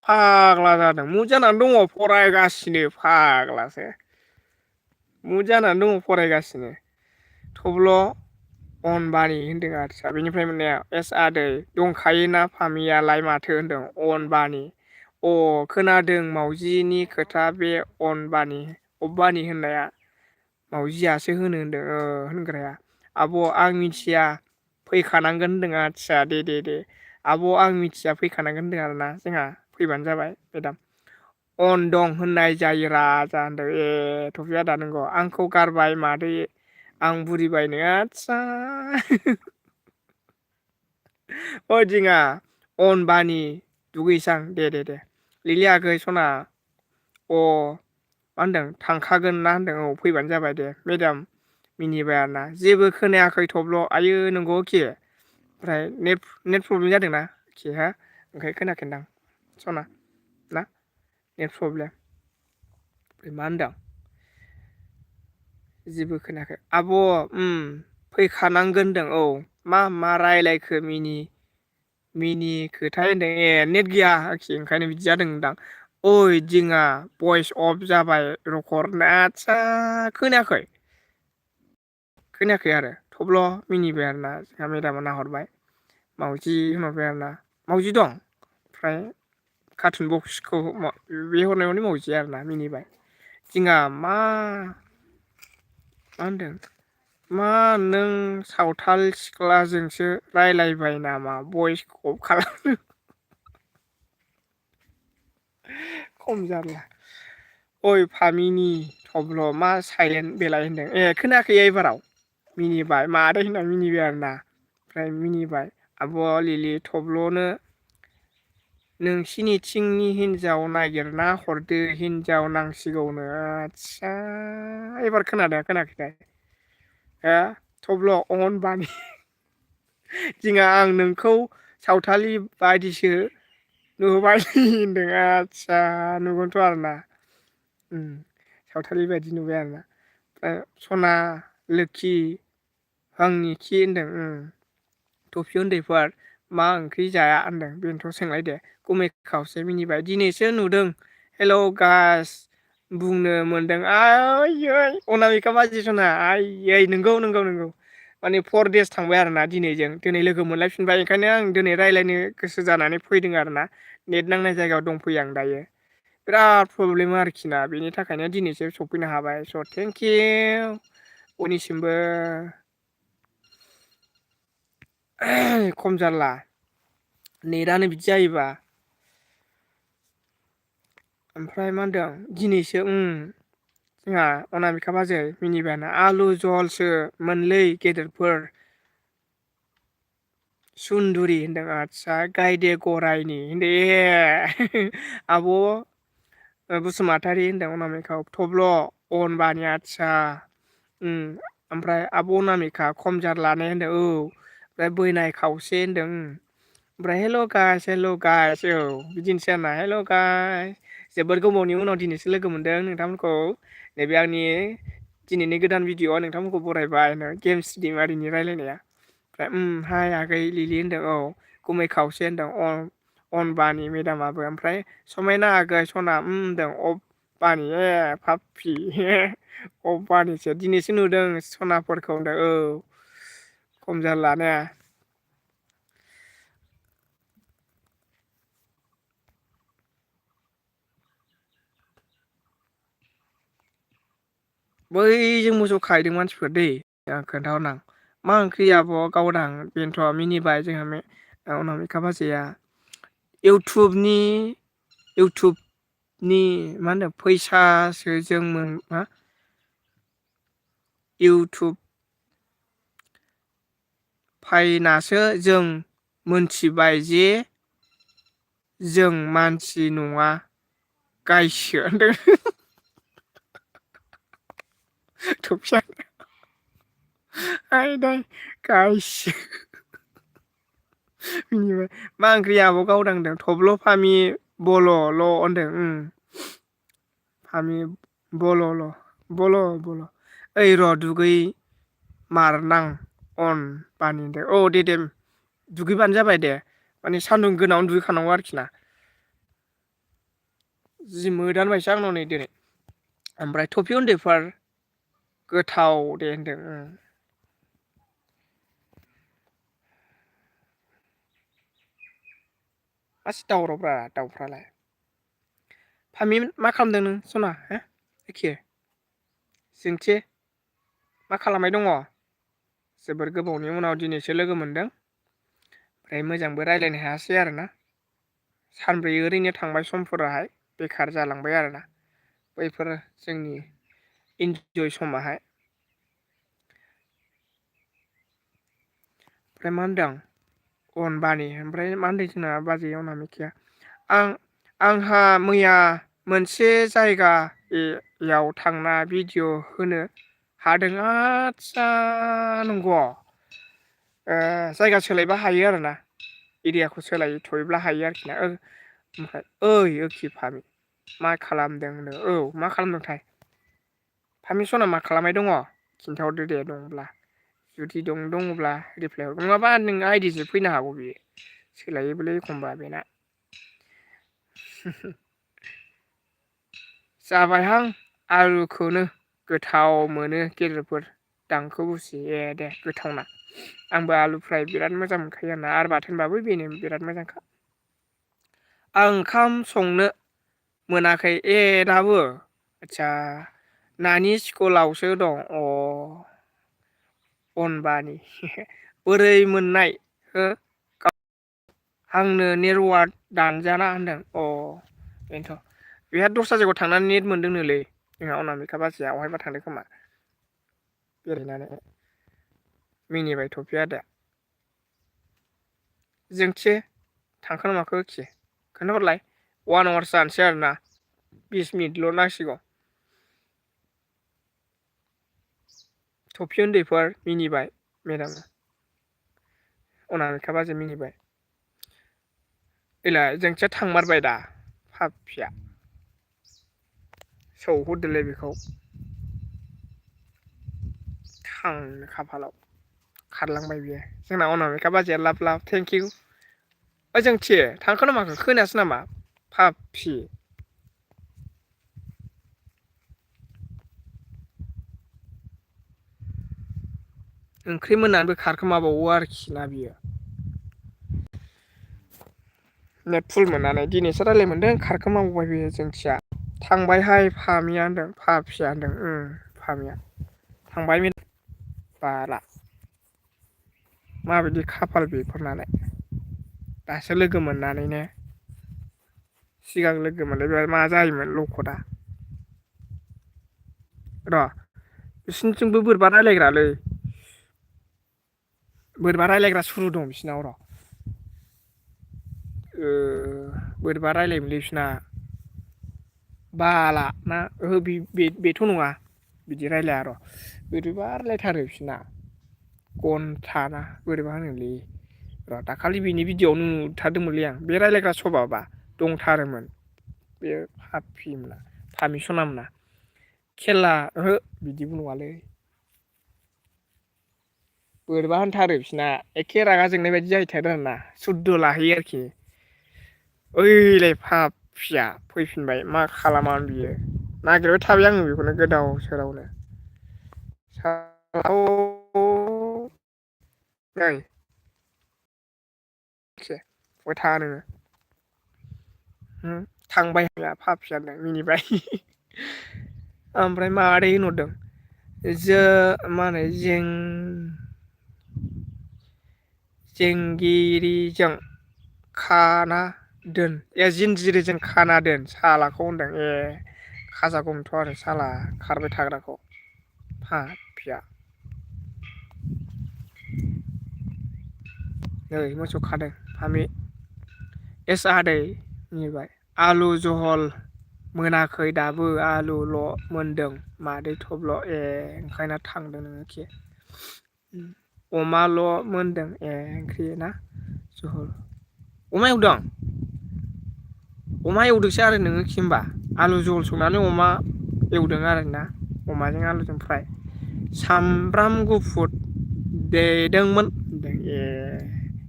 फाग्ला जादों मुद जानानै दङ फरायगासिनो फाग्लासो मुद जानानै दङ फरायगासिनो थब्ल' अनबानि होनदों आदसा बेनिफ्राय मोननाया आदै दंखायोना फामियालाय माथो होनदों अनबानि खोनादों मावजिनि खोथा बे अनबानि होननाया मावजियासो होनदों होनग्राया आब' आं मिथिया फैखानांगोन होनदों आदसा दे आब' आं मिथिया फैखानांगोन होनदों आरोना जोंहा फैबानो जाबाय मेदाम अन दं होननाय जायो राजा होनदों थफिया दा नंगौ आंखौ गारबाय मादै आं बुरिबायनो आदसा दिङा अनबानि दुगैसां दे लिलि आगै सना मा होनदों थांखागोन ना होनदों फैबानो जाबाय दे मेदाम मिनिबाय आरोना जेबो खोनायाखै थब्ल' आयो नंगौ के ओमफ्राय नेट प्रब्लेम जादोंना के ओंखाय खोनायाखैदां सना ना नेट प्रब्लेम मा होनदों जेबो खोनायाखै आब' फैखानांगोन होनदों औ मा रायलायखो मिनि खोथा होनदों ए नेट गैया आखि ओंखायनो बिदि जादोंदां ओइ दिङा भइस अफ जाबाय रेकर्ड आदसा खोनायाखै आरो थब्ल' मिनिबाय आरोना जोंहा मेदामा नाहरबाय मावजि होनहरबाय आरोना मावजि दं ओमफ्राय कार्टुन बक्सखौ बे हरनायावनो मावजि आरोना मिनिबाय दिङा मा होनदों मा नों सावथाल सिख्लाजोंसो रायलायबाय नामा भइस अफ खालामनो खम जारला ओइ फामिनि थब्ल' मा साइलेन्ट बेलाय होनदों ए खोनायाखै एबाराव मिनिबाय मादै होनना मिनिबाय आरोना ओमफ्राय मिनिबाय आब' लिलि थब्ल'नो नोंसिनिथिंनि हिनजाव नागिरना हरदो हिनजाव नांसिगौनो आदसा एबार खोनादोंना खोनायाखैथाय हो थब्ल' अनबानि दिङा आं नोंखौ सावथालि बायदिसो नुबाय होनदों आदसा नंगौथ' आरोना सावथालि बायदि नुबाय आरोना सना लोखि आंनि खि होनदों थफि उन्दैफोर मा ओंख्रि जाया होनदों बेनोथ' सोंलाय दे गुमै खावसे मिनिबाय दिनैसो नुदों हेल' गाइस बुंनो मोनदों आयै अनामिका बाजै सना आयै नंगौ माने 4 देस थांबाय आरोना दिनै लोगो मोनलायफिनबाय ओंखायनो आं दिनै रायज्लायनो गोसो जानानै फैदों आरोना नेट नांनाय जायगायाव दंफैयो आं दायो बिराद प्रब्लेम आरोखि ना बेनि थाखायनो दिनैसो सफैनो हाबाय स' थेंकिउ बयनिसिमबो खम जारला नेटानो बिदि जायोबा ओमफ्राय मा होनदों दिनैसो जोंहा अनामिका बाजै मिनिबायानो आलु जहलसो मोनलै गेदेरफोर सुन्दुरि होनदों आदसा गायदे गराइनि होनदों ए आब' बसुमतारी होनदों अनामिका थब्ल' अनबानि आदसा ओमफ्राय आब' अनामिका खम जारलाने होनदों औ ओमफ्राय बैनाय खावसे होनदों ओमफ्राय हेल' गाइस औ बिदिनोसै आरोना हेल' गाइस जोबोद गोबावनि उनाव दिनैसो लोगो मोनदों नोंथांमोनखौ नैबे आंनि दिनैनि गोदान भिडिअ'आव नोंथांमोनखौ बरायबाय गेम स्ट्रिमारिनि रायलायनाया ओमफ्राय हाय आगै लिलि होनदों औ गुमै खावसे होनदों अनबानि मेदामाबो ओमफ्राय समायना आगै सना होनदों बानि फाफि बानिसो दिनैसो नुदों सनाफोरखौ होनदों औ खम जारला ने बैजों मोसौ खाहैदों मानसिफोर दै खोन्थाहरनां मा ओंख्रि आब' गावदां बेनोथ' मिनिबाय जोंहा अनामिका बाजैया इउटुबनि मा होनदों फैसासो जोंमोन मा इउटुब फायनासो जों मोनथिबाय जे जों मानसि नङा गायसो होनदों थफिया गायसो मिनिबाय मा ओंख्रि आब' गावदां होनदों थब्ल' फामि बल'ल' होनदों फामि बल' ओइ र' दुगै मारनां अन बानि होनदों औ दे दुगैबानो जाबाय दे माने सान्दुं गोनाङावनो दुगैखानांगौ आरोखि ना जि मोदानबायसो आंनाव नै दिनै ओमफ्राय थफि उन्दैफोर गोथाव दे होनदों मासि दावरावब्रा दाउफ्रालाय फामि मा खालामदों नों सना हो एखे जोंथि मा खालामबाय दङ जोबोर गोबावनि उनाव दिनैसो लोगो मोनदों ओमफ्राय मोजांबो रायज्लायनो हायासै आरोना सानब्रै ओरैनो थांबाय समफोराहाय बेखार जालांबाय आरोना बैफोरो जोंनि इन्जय समाहाय ओमफ्राय मा होनदों अनबानि ओमफ्राय मा होनदों जोंना बाजै अनामिकाया आंहा मैया मोनसे जायगायाव थांना भिडिअ होनो हादों आदसा नंगौ जायगा सोलायबा हायो आरोना एरियाखौ सोलायथ'योब्ला हायो आरोखि ना ओमफ्राय ओइ ओखि फामि मा खालामदों नो औ मा खालामदोंथाय फामि सना मा खालामबाय दङ खिन्थाहरदो दे दंब्ला जुदि दङब्ला रिप्लाय हर नङाबा नों आइडिजों फैनो हागौ बियो सोलायोबोलै एखमबा बेना जाबायहां आलुखौनो गोथाव मोनो गेजेरफोर दांखो बुसि ए दे गोथावना आंबो आलु फ्राय बिराद मोजां मोनखायो आरो बाथोनबाबो बेनो बिराद मोजांखा आं ओंखाम संनो मोनाखै ए दाबो आदसा नानि स्कुलावसो दं अ अनबानि बोरै मोननाय हो आंनो नेटवार्क दानजाना होनदों अ बेनोथ' बेहा दस्रा जायगायाव थांनानै नेट मोनदोंनोलै जोंहा अनामिका बाजैया अहायबा थांदों खोमा बेरायनानै मिनिबाय थफि आदाया जोंथि थांखोना माखो होखि खोन्थाहरलाय 1 आवार्स जानोसै आरोना 20 मिनिटल' नांसिगौ थफि उन्दैफोर मिनिबाय मेदाम अनामिका बाजै मिनिबाय एलाय जोंथिया थांमारबाय दा फाफिया सौहरदोलाय बेखौ थांनो खाफालाव खारलांबाय बियो जोंना अनामिका बाजैया लाब लाब थेंकिउ ओजोंथि थांखोना माखो खोनायासै नामा फाफि ओंख्रि मोननानैबो खारखोमाबावो आरोखि ना बियो नेट फुल मोननानै दिनैसो रायलाय मोन्दों खारखोमाबावबाय बेयो जोंथिया थांबायहाय फामिया होनदों फाफिया होनदों फामिया थांबाय बाला माबायदि खाफाल बेफोरनालाय दासो लोगो मोननानैनो सिगां लोगो मोनलायबा मा जायोमोन लखदा र' बिसिनिथिंबो बोरैबा रायलायग्रालै बोरैबा रायलायग्रा सुरु दं बिसिनाव र' बोरैबा रायलायोमोनलै बिसिना बाला ना ओहो बेथ' नङा बिदि रायलाया र' बोरैबा रायलायथारो बिसोरना घन्टाना बोरैबा होनोलै र' दाखालि बिनि भिडिअ'आव नुथारदोंमोनलै आं बे रायलायग्रा सभाबा दंथारोमोन बे फाफि मोना फामि सना मोना खेला ओहो बिदिबो नङालै बोरैबा होनथारो बिसोरना एखे रागा जोंनाय बायदि जाहैथारो आरोना सुद्द लाहैयो आरोखि ओइलाय फाफिया फैफिनबाय मा खालामामोन बियो नागिरबाय थाबाय आङो बेखौनो गोदाव सोरावनो नै बहाय थाङा नोङो थांबाय फाफिया होनदों मिनिबाय ओमफ्राय मादै होनहरदों मा होनो जेंगिरिजों खाना दोन जिनजिरिजों खाना दोन सालाखौ होनदों ए खाजागौमोनथ' आरो साला खारबाय थाग्राखौ फाफिया नै मोसौ खादों फामि एस आदै मिनिबाय आलु जहल मोनाखै दाबो आलुल' मोनदों मादै थब्ल' ए ओंखायनो थांदों नोङोखि अमाल' मोनदों ए ओंख्रि ना जहल अमा एवदों अमा एवदोंसो आरो नोङोखि होमबा आलु जहल संनानै अमा एवदों आरोना अमाजों आलुजों फ्राय सामब्राम गुफुर देदोंमोन होनदों ए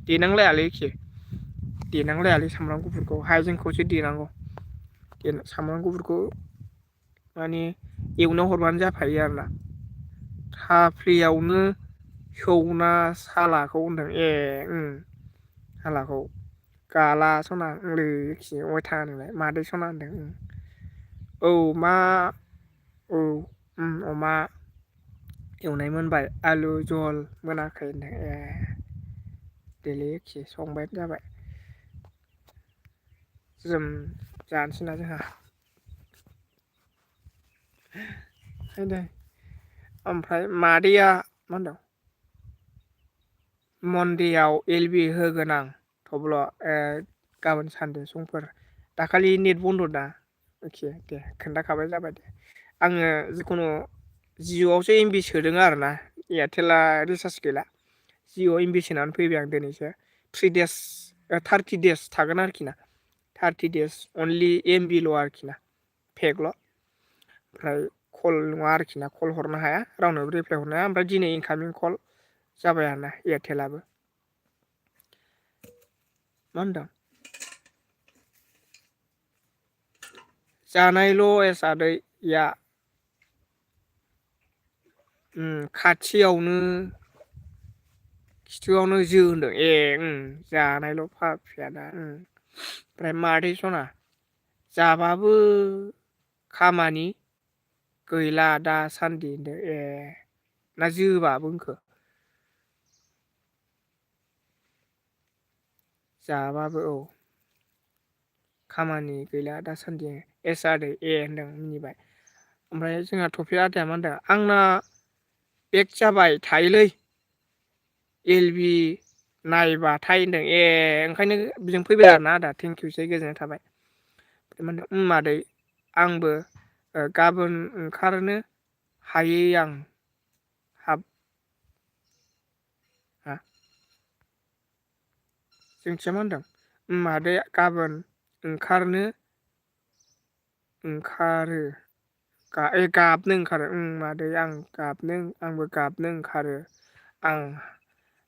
देनांलायालै देनांलायालै सामब्राम गुफुरखौ हाइजेंखौसो देनांगौ सामब्राम गुफुरखौ माने एवना हरबानो जाफायो आरोना थाफ्लियावनो सौना सालाखौ होनदों ए सालाखौ गाला सना ओरैखि अहाय थाङा नोंलाय मादै सना होनदों औ मा औ अमा एवनाय मोनबाय आलु जहल मोनाखै होनदों ए देलै एखे संबायानो जाबाय जोम जानोसैना जोंहा दे ओमफ्राय मादैया मा होनदों मन्डेयाव एल बि होगोन आं थब्ल' गाबोन सानदे समफोर दाखालि नेट बन्द' दा अके दे खोन्थाखाबाय जाबाय दे आङो जिखुनु जिअ'आवसो एमबि सोदों आरोना एयारटेला रिसार्ज गैला जिअ एमबि सोनानै फैबाय आं दिनैसो 30 देस थागोन आरोखि ना 30 days अनलि MBल' आरोखि ना पेकल' ओमफ्राय कल नङा आरोखि ना कल हरनो हाया रावनोबो रिप्लाय हरनो हाया ओमफ्राय दिनै इनकामिं कल जाबाय आरोना एयारटेलाबो मा होनदों जानायल' एस आदैया खाथियावनो खिथुआवनो जो होनदों ए जानायल' फाफिया दा ओमफ्राय मादै सना जाबाबो खामानि गैला दासान्दि होनदों ए ना जोबाबो होनखो जाबाबो औ खामानि गैला दासान्दि एस आदै ए होनदों मिनिबाय ओमफ्राय जोंहा टपिक आदाया मा होनदों आंना बेक जाबाय थायोलै एलबि नायबाथाय होनदों ए ओंखायनो बिजों फैबाय आरोना आदा थेंकिउसै गोजोननाय थाबाय मा होनदों मादै आंबो गाबोन ओंखारनो हायै आं हाब हा जोंथिया मा होनदों मादै गाबोन ओंखारो गाबनो ओंखारो मादै आंबो गाबनो ओंखारो आं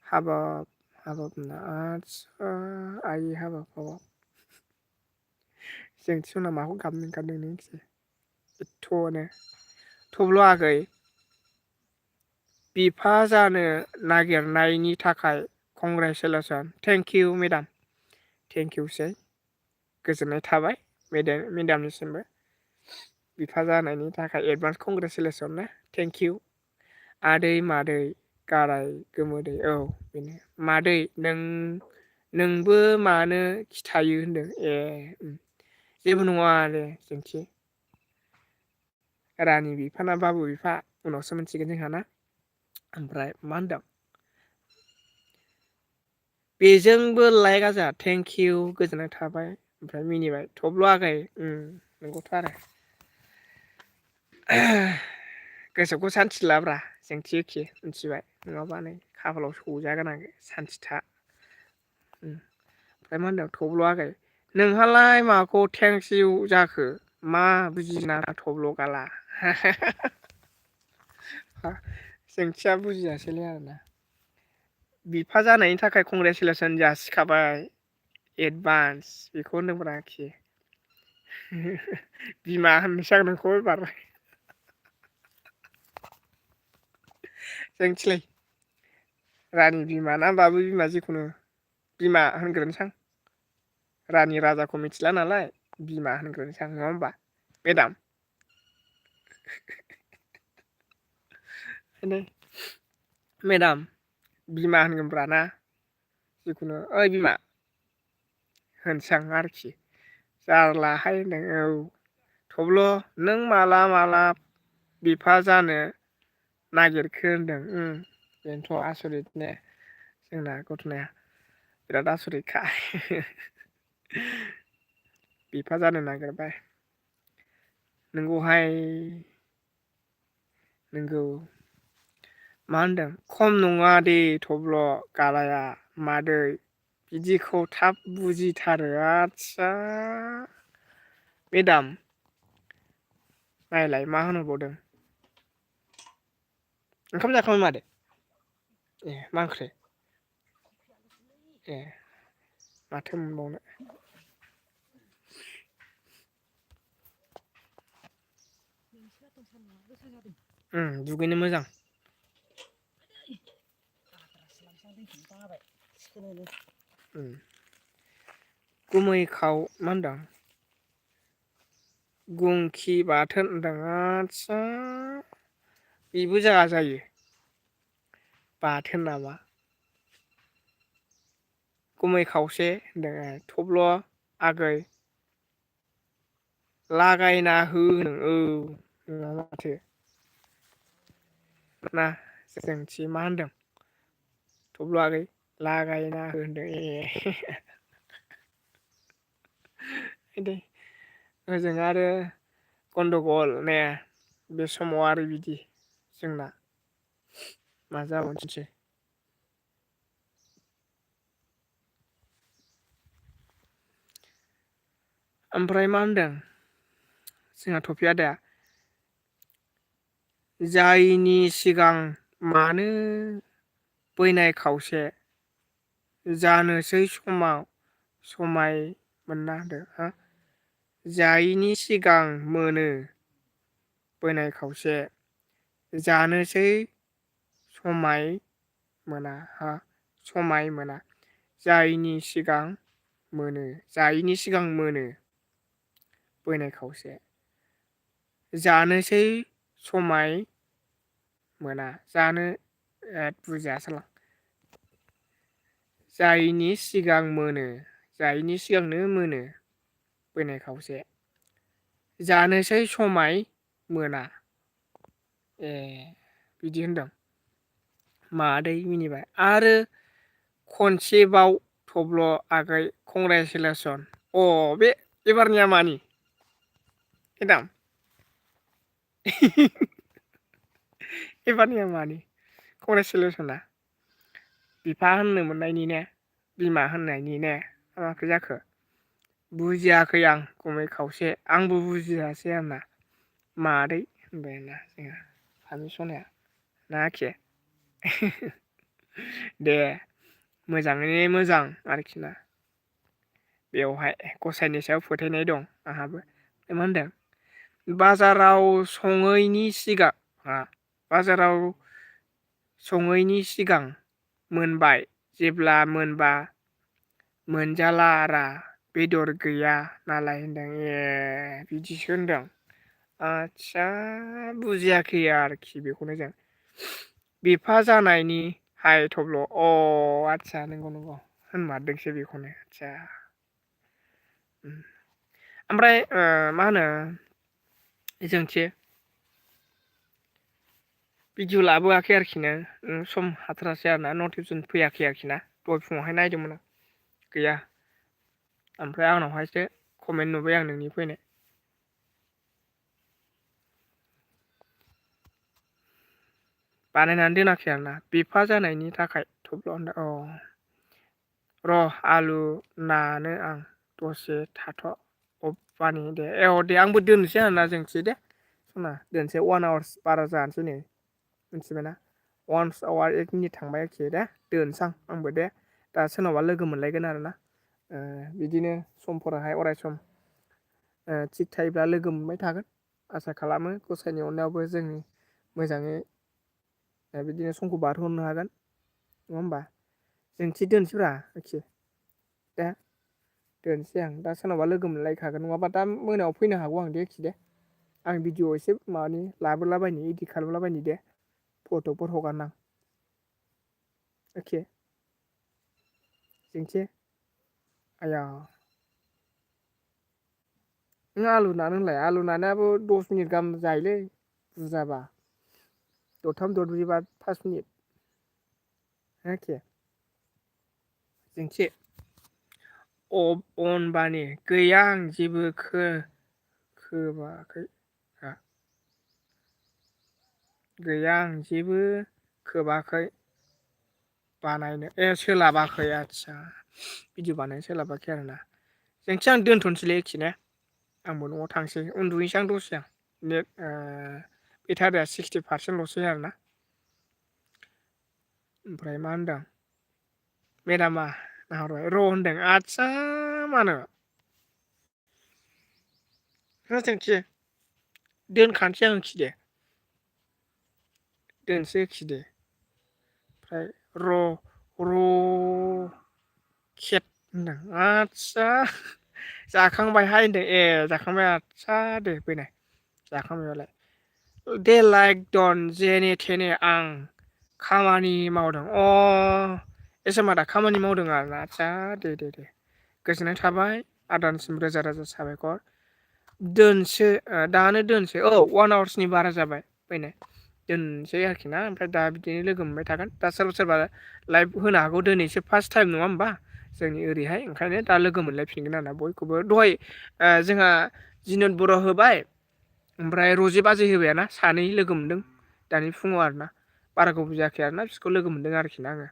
हाबाब ना आदसा आयै हाबाब जोंथि सना माखौ गाबनो ओंखारदों नों मिथियो एथ'नो थब्ल' आगै बिफा जानो नागिरनायनि थाखाय कंग्रेसुलेसन थेंक इउ मेडाम थेंकिउसै गोजोननाय थाबाय मेडामनिसिमबो बिफा जानायनि थाखाय एडभान्स कंग्रेसुलेसन ना थेंक इउ आदै मादै गाराय गोमोदै औ बेनो मादै नोंबो मानो खिथायो होनदों ए जेबो नङा दे जोंथि रानि बिफा ना बाबु बिफा उनावसो मोनथिगोन जोंहा ना ओमफ्राय मा होनदों बेजोंबो लायक आजा थेंक इउ गोजोननाय थाबाय ओमफ्राय मिनिबाय थब्ल' आगै नंगौथ' आरो गोसोखौ सान्थि लाब्रा जोंथि एखे मिथिबाय नङाबा नै खाफालाव सौजागोन आं सान्थि था ओमफ्राय मा होनदों थब्ल' आगै नोंहालाय माखौ थेंक्स इउ जाखो मा बुजिना थब्ल' गाला जोंथिया बुजियासैलै आरोना बिफा जानायनि थाखाय कंग्रेसुलेसन जासिखाबाय एडभान्स बेखौ होनदोंब्रा आरोखि बिमा होननोसै आं नोंखौ एबार जोंथिलाय रानि बिमा ना बाबु बिमा जिखुनु बिमा होनग्रोनोसां रानि राजाखौ मिथिला नालाय बिमा होनग्रोनोसां नङा होमबा मेदाम मेदाम बिमा होनगोनब्रा ना जिखुनु ओइ बिमा होनसै आं आरोखि जारलाहाय होनदों औ थब्ल' नों माला बिफा जानो नागिरखो होनदों बेनोथ' आसरित ने जोंना घथनाया बिराद आसरितखा बिफा जानो नागिरबाय नोंगौहाय नोंगौ मा होनदों खम नङा दे थब्ल' गालाया मादै बिदिखौ थाब बुजिथारो आदसा मेदाम नायलाय मा होनहरबावदों ओंखाम जाखांबाय मादै ए मा ओंख्रि ए माथो मोनबावनो दुगैनो मोजां गुमै खाव मा होनदों गुंखि बाथोन होनदों आदसा बेबो जायो बाथोन नामा गुमै खावसे होनदों थब्ल' आगै लागायना हो औ नङा माथो ना जोंथि मा होनदों थब्ल' आगै लागायना हो होनदों ए दे ओजों आरो गन्दगल ने बे समाव आरो बिदि जोंना मा जाबावनोसै ओमफ्राय मा होनदों जोंहा टपिकआ दा जायनि सिगां मानो बैनाय खावसे जानोसै समाव समाय मोनना होदो हा जायैनि सिगां मोनो बैनाय खावसे जानोसै समाय मोना हा समाय मोना जायैनि सिगां मोनो बैनाय खावसे जानोसै समाय मोना जानो बुजियासैलां जायैनि सिगांनो मोनो बैनाय खावसे जानोसै समाय मोना ए बिदि होनदों मादै मिनिबाय आरो खनसेबाव थब्ल' आगै कंग्रेसुलेसन बे एबारनिया मानि एदाम एबारनिया मानि कंग्रेसुलेसना बिफा होननो मोननायनि ने बिमा होननायनि ने माखै जाखो बुजियाखै आं गुमै खावसे आंबो बुजियासै आंना मादै होनबाय ना जोंहा फामि सनाया ना आखे दे मोजाङै मोजां आरोखि ना बेवहाय गसाइनि सायाव फोथायनाय दं आंहाबो मा होनदों बाजाराव सङैनि सिगां मोनबाय जेब्ला मोनबा मोनजालारा बेदर गैया नालाय होनदों ए बिदिसो होनदों आदसा बुजियाखै आरोखि बेखौनो जों बिफा जानायनि हाय थब्ल' आदसा नंगौ होनमारदोंसो बेखौनो आदसा ओमफ्राय मा होनो जोंथि भिडिअ लाबोआखै आरोखि ना सम हाथारासै आरोना नटिफिकेसन फैयाखै आरोखि ना दहाय फुङावहाय नायदोंमोन आं गैया ओमफ्राय आंनावहायसो कमेन्ट नुबाय आं नोंनि फैनाय बानायनानै दोनाखै आरोना बिफा जानायनि थाखाय थब्ल' र' आलु नानो आं दसे थाथ' अबानि दे आंबो दोननोसै आरोना जोंथि दे सना दोनसै 1 आवार्स बारा जानोसै नै मिथिबायना 1 आवार 1 मिनिट थांबाय आरोखि दे दोनसां आंबो दे दा सोरनावबा लोगो मोनलायगोन आरोना बिदिनो समफोराहाय अराय सम थिग थायोब्ला लोगो मोनबाय थागोन आसा खालामो गसाइनि अननायावबो जों मोजाङै बिदिनो समखौ बारहोहरनो हागोन नङा होमबा जोंथि दोनसैब्रा आरोखि दे दोनसै आं दा सोरनावबा लोगो मोनलायखागोन नङाबा दा मोनायाव फैनो हागौ आं दे एखि दे आं भिडिअ एसे माबानि लाबोलाबायनि इदिट खालामलाबायनि दे फट'फोर हगारनां अके जोंथि आया नों आलु नानो होनलाय आलु नानायाबो 10 मिनिट गाहाम जायोलै बुरजाबा दरथाम दरब्रैबा 5 मिनिट एखे जोंथि अनबानि गैया आं जेबो खोबाखै गैया आं जेबो खोबाखै बानायनो सोलाबाखै आदसा भिडिअ बानायनो सोलाबाखै आरोना जोंथि आं दोनथ'नोसैलै एखे ने आंबो न'आव थांसै उन्दुहैसै आं दसे नेट बेटारिया 60% आरोना ओमफ्राय मा होनदों मेदामा नाहरबाय र' होनदों आदसा मानो जोंथि दोनखानोसै आं एखि दे दोनसै एखि दे ओमफ्राय केट होनदों आदसा जाखांबायहाय होनदों जाखांबाय आदसा दे फैनाय जाखांबायबालाय दे लाइक दन जेने थेने आं खामानि मावदों एसे मादा खामानि मावदों आरोना आदसा दे गोजोननाय थाबाय आदानिसिम रोजा रोजा साबायखर दानो दोनसै 1 आवार्सनि बारा जाबाय फैनाय दोनसै आरोखि ना ओमफ्राय दा बिदिनो लोगो मोनबाय थागोन दा सोरबा लाइभ होनो हागौ दिनैसो फार्स्ट टाइम नङा होमबा जोंनि ओरैहाय ओंखायनो दा लोगो मोनलायफिनगोन आरोना बयखौबो दहाय जोंहा जिनत बर' होबाय ओमफ्राय रजे बाजै होबायना सानै लोगो मोनदों दानि फुङाव आरोना बारा गोबाव जायाखै आरोना बिसोरखौ लोगो मोनदों आरोखि ना आङो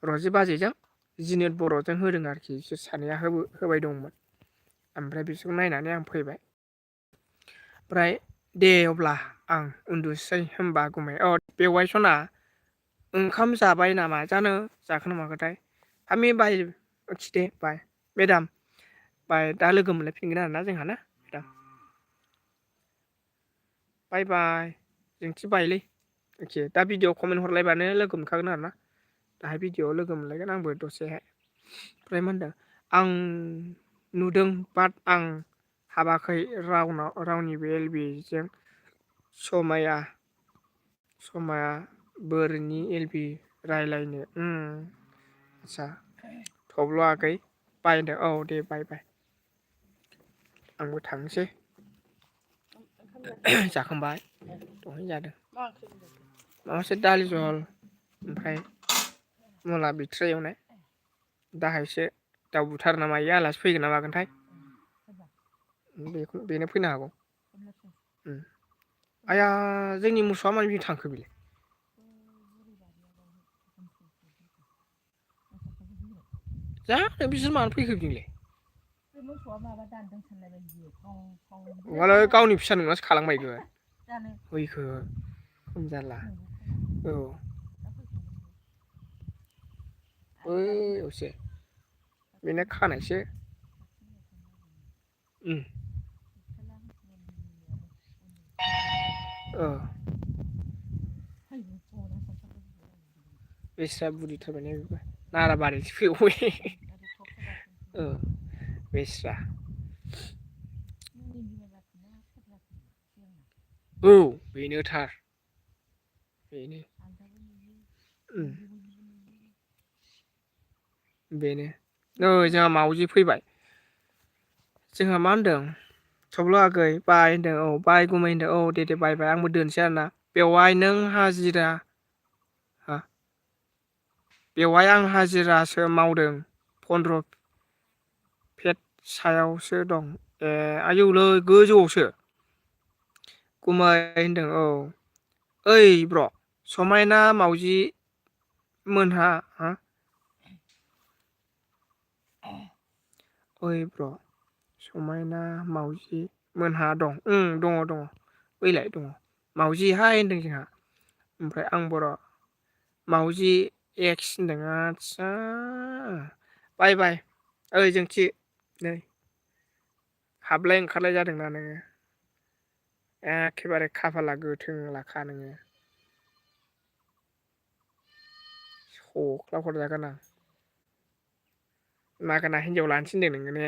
रजे बाजैजों जिनेत बर'जों होदों आरोखि बिसोर सानैया होबाय दंमोन ओमफ्राय बिसोरखौ नायनानै आं फैबाय ओमफ्राय दे अब्ला आं उन्दुसै होमबा गुमै बेवाय सना ओंखाम जाबाय नामा जानो जाखोना माखोथाय हामि बाय दे बाय मेदाम बाय दा लोगो मोनलायफिनगोन आरोना जोंहा ना मेदाम बाय बाय जोंथि बायलै अके दा भिडिअ कमेन्ट हरलायबानो लोगो मोनखागोन आरोना दाहाय भिडिअआव लोगो मोनलायगोन आंबो दसेहाय ओमफ्राय मा होनदों आं नुदों बाट आं हाबाखै रावनिबो एलबिजों समाया बोरनि एलबि रायलायनो आदसा थब्ल' आगै बाय होनदों औ दे बाय बाय आंबो थांनोसै जाखांबाय दहायनो जादों माबासो दालि जहल ओमफ्राय मुला बिथराइ एवनाय दाहायसो दाउ बुथारो ना मायो आलासि फैगोन ना मागोनथाय बेनो फैनो हागौ आया जोंनि मोसौआ मानो बिदि थांखो बेलाय जानो बिसोर मानो फैखो बिलाय गावनि फिसा नोंनासो खालांबायगो फैखो खम जाला औ बैयावसो बेनो खानायसो बेस्रा बुरिथारबायना बेबो नाराबारिसो फैबावबाय बेस्रा औ बेनोथार बेनो बेनो जोंहा मावजि फैबाय जोंहा मा होनदों थब्ल' आगै बाय होनदों औ बाय गुमै होनदों औ दे बाय बाय आंबो दोनसै आरोना बेवहाय नों हाजिरा बेवहाय आं हाजिरासो मावदों 15 फेट सायावसो दं आयौलै गोजौआवसो गुमै होनदों औ ओइ ब्र' समायना मावजि मोनहा ओइ ब्र' समायना मावजि मोनहा दं दङ बैलाय दङ मावजि हाय होनदों जोंहा ओमफ्राय आं बर' मावजि एक्स होनदों आदसा बाय बाय ओइ जोंथि नै हाबलाय ओंखारलाय जादोंना नोङो एखेबारे खाफाला गोथों लाखा नोङो सख्ला हरजागोन आं नागोना हिनजाव लानो थिनदों नोङो ने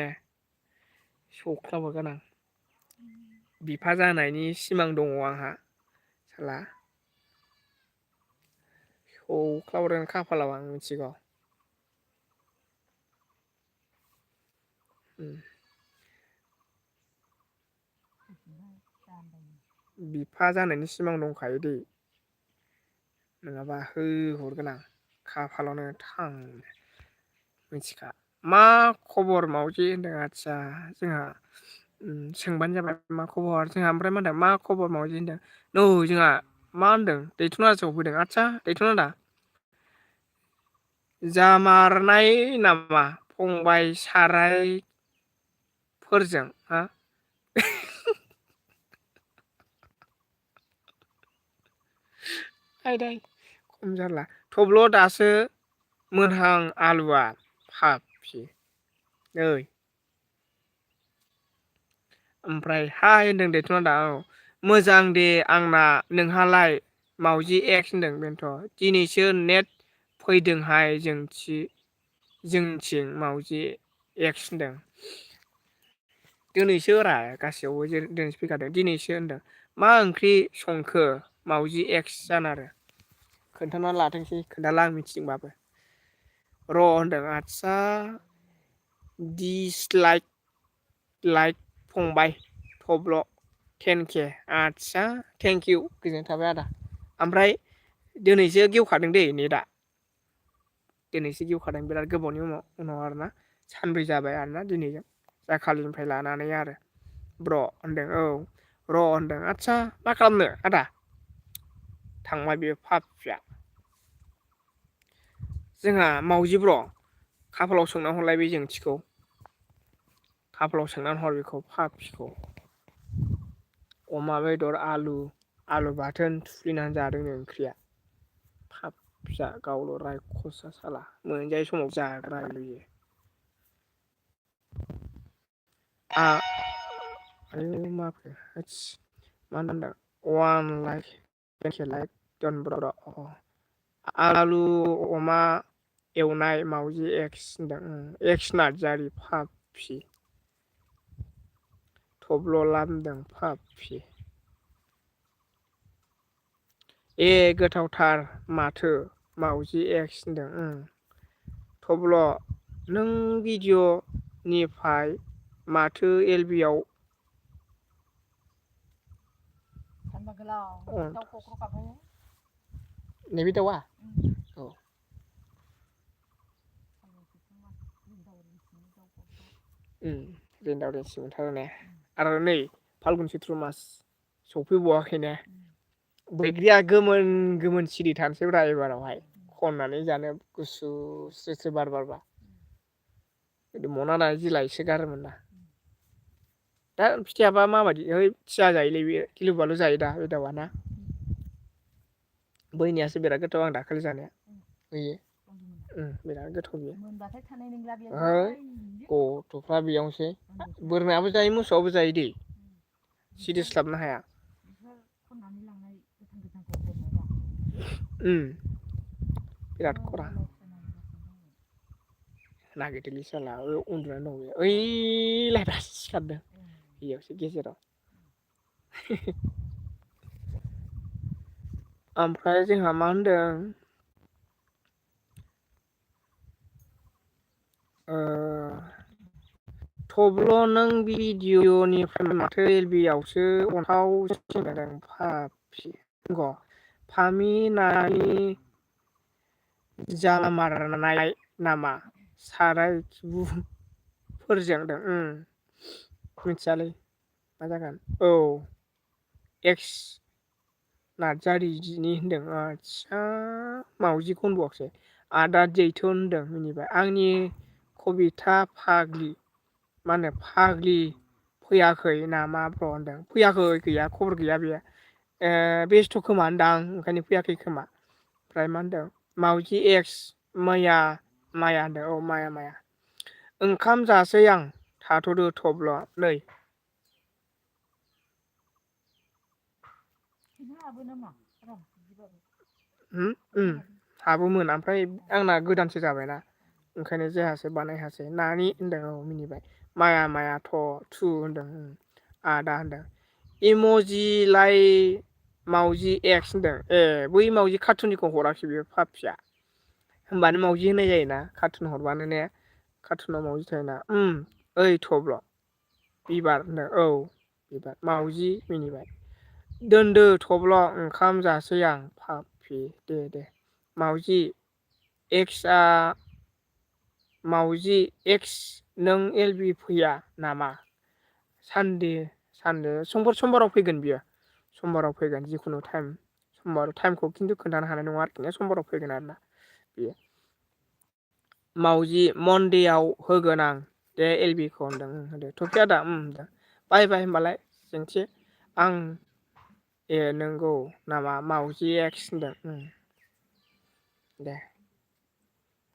सख्ला हरगोन आं बिफा जानायनि सिमां दङ आंहा साला सख्ला हरगोन खाफालाव आं मिथिगौ बिफा जानायनि सिमां दंखायो दे नङाबा होहरगोन आं खाफालावनो थां मिथिखा मा खबर मावजि होनदों आदसा जोंहा सोंबानो जाबाय मा खबर जोंहा ओमफ्राय मा होनदों मा खबर मावजि होनदों नै जोंहा मा होनदों दैथुन आदासो फैदों आदसा दैथुन आदा जामारनाय नामा फंबाय सारायफोरजों हा आयदाय खम जारला थब्ल' दासो मोनहां आलुआ फाफि नै ओमफ्राय हाय होनदों दैथुन आदा औ मोजां दे आंना नोंहालाय मावजि एक्स होनदों बेनोथ' दिनैसो नेट फैदोंहाय जोंथिं मावजि एक्स होनदों दिनैसो रा गासैयावबो दिनैसो फैखादों दिनैसो होनदों मा ओंख्रि संखो मावजि एक्स जानो आरो खोन्थाना लाथोंसै खोन्थाला आं मिथिदोंबाबो र' होनदों आदसा दिसलाइक फंबाय थब्ल' 10K आदसा थेंकिउ गोजोननाय थाबाय आदा ओमफ्राय दिनैसो गेवखादों दै नेटआ दिनैसो गेवखादों बिराद गोबावनि उनाव आरोना सानब्रै जाबाय आरोना दिनैजों जाखालिनिफ्राय लानानै आरो ब्र' होनदों औ र' होनदों आदसा मा खालामनो आदा थांबाय बेयो फाफिया जोंहा मावजि ब्र' खाफालाव सोंना हरलाय बे जोंथिखौ खाफालाव सोंनानै हर बेखौ फाफिखौ अमा बेदर आलु बाथोन थुफ्लेनानै जादोंनो ओंख्रिया फाब फिसा गावल' रायख'सा साला मोनजायै समाव जाग्रा बियो आयु माखो होदस मा होनदों वान लाइक डन बर' आलु अमा एवनाय मावजि एक्स होनदों एक्स नार्जारि फाफि थब्ल' लामदों फाफि ए गोथावथार माथो मावजि एक्स होनदों थब्ल' नों भिडिअ'निफ्राय माथो एलबि आव नैबे दाउआ औ रेन्दावरेन्सि मोनथारो ने आरो नै फाल्गुन सैथ्र मास सफैबावाखैने बैग्रिया गोमोन सिरि थानोसैब्रा एबारावहाय खननानै जानो गुसु स्रो स्रो बार बारबा मना होनानै जि लाइसो गारोमोन ना दा फिथाइयाबा माबायदि थिया जायोलै बे गिलु बालु जायो दा बे दाउआ ना बैनियासो बिराद गोथाव आं दाखालि जानाया बैयो बिराद गोथाव बियो गथ'फ्रा बेयावनोसै बोरमायाबो जायो मोसौआबो जायो दै सिरिस्लाबनो हाया बिराद खरा नागिरदोलै साला उन्दुनानै दं बे ओइलाय दासो सिखारदों बेयावसो गेजेराव ओमफ्राय जोंहा मा होनदों थब्ल' नों भिडिअ'निफ्राय माथो एलबि आवसो अन्थाव सिगांदों फाफि फामि नानि जालामारनाय नामा साराय खिबुफोरजों मिथियालै मा जागोन औ एक्स नार्जारि जिनि होनदों आदसा मावजिखौ होनबावाखसै आदा दैथुन होनदों मिनिबाय आंनि कबिथा फाग्लि मा होनो फाग्लि फैयाखै नामा ब्र' होनदों फैयाखै गैया खबर गैया बेयो बेस्थ' खोमा होनदां ओंखायनो फैयाखै खोमा ओमफ्राय मा होनदों मावजि एक्स माया होनदों औ माया ओंखाम जासै आं थाथ'दो थब्ल' नै हाबोमोन ओमफ्राय आंना गोदानसो जाबायना ओंखायनो जायासै बानायहासै नानि होनदों औ मिनिबाय माया थ' थु होनदों आदा होनदों इम'जिलाय मावजि एक्स होनदों ए बै मावजि कार्टुननिखौ हराखै बेयो पापिया होमबानो मावजि होनाय जायोना कार्टुन हरबानो ने कार्टुनाव मावजि थायोना ओइ थब्ल' बिबार होनदों औ बिबार मावजि मिनिबाय दोनदो थब्ल' ओंखाम जासै आं पापि दे मावजि एक्सआ मावजि एक्स नों एलबि फैया नामा सानदे समबाराव फैगोन बियो समबाराव फैगोन जिखुनु टाइम समबार टाइमखौ खिन्थु खोन्थानो हानाय नङा आरोखि समबाराव फैगोन आरोना बेयो मावजि मनदेआव होगोन आं दे एलबिखौ होनदों होदो थफि आदा बाय होनबालाय जोंथि आं ए नंगौ नामा मावजि एक्स होनदों दे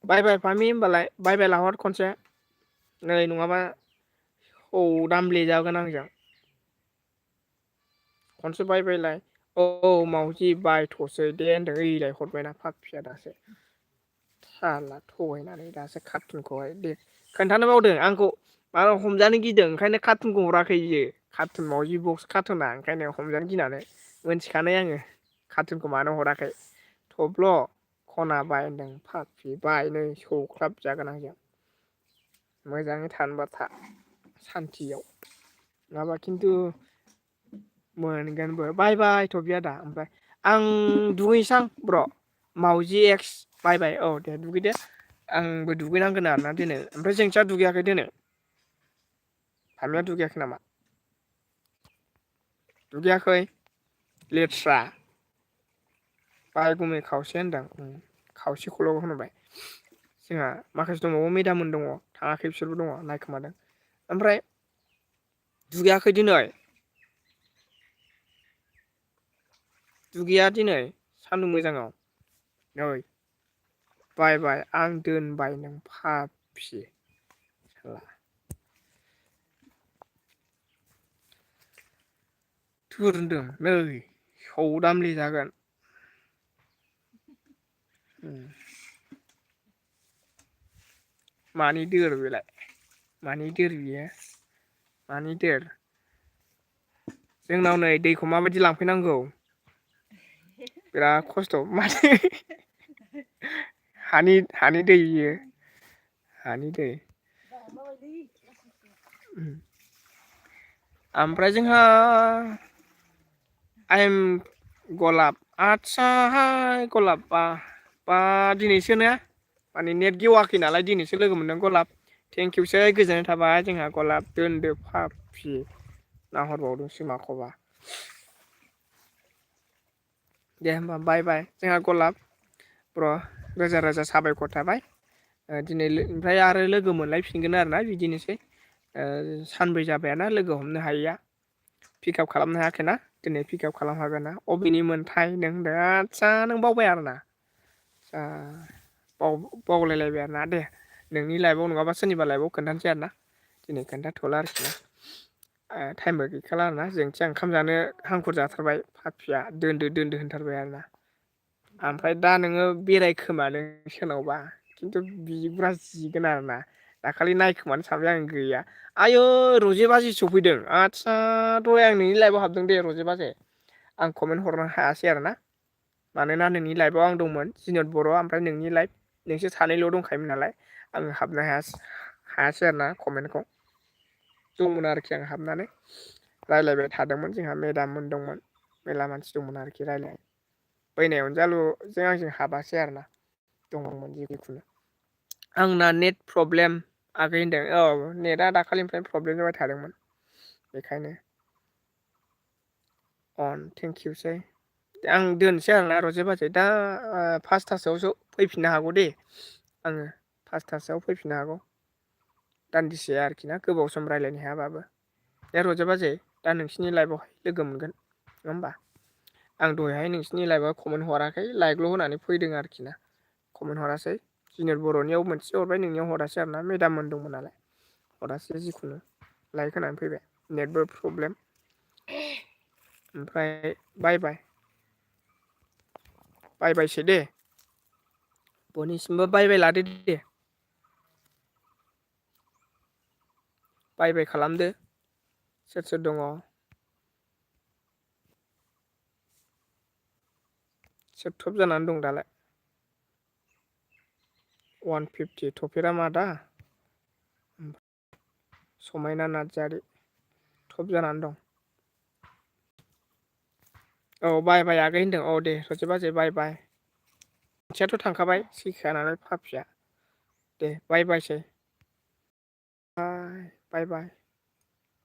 बाय फामि होमबालाय बाय लाहर खनसे नै नङाबा दामब्ले जागोन आंजों खनसे बायलाय औ मावजि बायथ'सै दे होनदों ओइलाय हरबायना फाफिया दासो साला थगायनानै दासो कार्टुनखौहाय दे खोन्थानो बावदों आंखौ माबा हमजानो गिदों ओंखायनो कार्टुनखौ हराखै बियो कार्टुन मावजि बक्स कार्टुना ओंखायनो हमजानो गिनानै मोनथिखानाय आङो कार्टुनखौ मानो हराखै थब्ल' खना बाय होनदों फाफि बाय नै सौख्लाब जागोन आंजों मोजाङै थानोबा था सान्थियाव नङाबा खिन्थु मोनगोनबो बाय थ'बि आदा ओमफ्राय आं दुगैसां ब्र' मावजि एक्स बाय औ दे दुगैदो आंबो दुगैनांगोन आरोना दिनै ओमफ्राय जोंथिया दुगैयाखै दिनै फामिया दुगैयाखै नामा दुगैयाखै लेथ्रा बाय गुमै खावसे होनदों खावसेखौल' होनबाय जोंहा माखासे दंबावो मेदामोन दङ थाङाखै बिसोरबो दङ नायखोमादों ओमफ्राय दुगैयाखै दिनै दुगैया दिनै सान्दुं मोजाङाव नै बाय आं दोनबाय नों फाफि साला थुर होनदों नै सौदामले जागोन मानि दोर बेलाय मानि दोर बियो मानि दोर जोंनाव नै दैखौ माबायदि लांफैनांगौ बिराद खस्थ' माथो हानि दै बियो हानि दै ओमफ्राय जोंहा आइएम गलाब आदसाहाय गलाबा बा दिनैसो ना माने नेट गेवाखै नालाय दिनैसो लोगो मोनदों गलाब थेंकिउसै गोजोननाय थाबाय जोंहा गलाब दोनदो फाफि नाहरबावदोंसो माखौबा दे होमबा बाय जोंहा गलाब ब्र' रोजा रोजा साबायखर थाबाय दिनै ओमफ्राय आरो लोगो मोनलायफिनगोन आरोना बिदिनोसै सानब्रै जाबायना लोगो हमनो हायैया पिकआप खालामनो हायाखैना दिनै पिकआप खालाम हागोन ना अबेनि मोनथाय नों होनदों आदसा नों बावबाय आरोना बावलायलायबाय आरोना दे नोंनि लाइफआव नङाबा सोरनिबा लाइफआव खोन्थानोसै आरोना दिनै खोन्थाथ'ला आरोखि ना टाइमबो गैखाला आरोना जोंथिया ओंखाम जानो हांखुर जाथारबाय फाफिया दोनदो होनथारबाय आरोना ओमफ्राय दा नोङो बेरायखोमादों सोरनावबा खिन्थु बिग्रा जिगोन आरोना दाखालि नायखोमानो सानबाय आं गैया आयै रजे बाजि सफैदों आदसा दहाय आं नोंनि लाइफआव हाबदों दे रजे बाजे आं कमेन्ट हरनो हायासै आरोना मानोना नोंनि लाइफआव आं दंमोन जिनत बर' ओमफ्राय नोंनि लाइफ नोंसोर सानैल' दंखायोमोन नालाय आङो हाबनो हायासै आरोना कमेन्टखौ दंमोन आरोखि आं हाबनानै रायलायबाय थादोंमोन जोंहा मेदाममोन दंमोन मेला मानसि दंमोन आरोखि रायलाय बैनाय अनजालुजों आंजों हाबासै आरोना दङमोन जिखुनु आंना नेट प्रब्लेम आगै होनदों औ नेटआ दाखालिनिफ्राय प्रब्लेम जाबाय थादोंमोन बेखायनो अन थेंकिउसै आं दोनसै आरोना रजे बाजै दा 5थासोआवसो फैफिननो हागौ दे आङो 5थासोआव फैफिननो हागौ दान्दिसे आरोखि ना गोबाव सम रायज्लायनो हायाबाबो दे रजे बाजै दा नोंसिनि लाइफआवहाय लोगो मोनगोन नङा होमबा आं दहायहाय नोंसिनि लाइफआव कमेन्ट हराखै लाइकल' होनानै फैदों आरोखि ना कमेन्ट हरासै जिनित बर'नियाव मोनसे हरबाय नोंनियाव हरासै आरोना मेदाममोन दंमोन नालाय हरासै जिखुनु लाइक होनानै फैबाय नेटबो प्रब्लेम ओमफ्राय बायसै दे बयनिसिमबो बाय लादो दे बाय खालामदो सोर दङ सोबथब जानानै दं दालाय 150 थफेरा मा दा समायना नार्जारि टप जानानै दं औ बाय आगै होनदों औ दे रजे बाजै बाय मोनसेयाथ' थांखाबाय सैखाया नालाय फाफिया दे बायसै बाय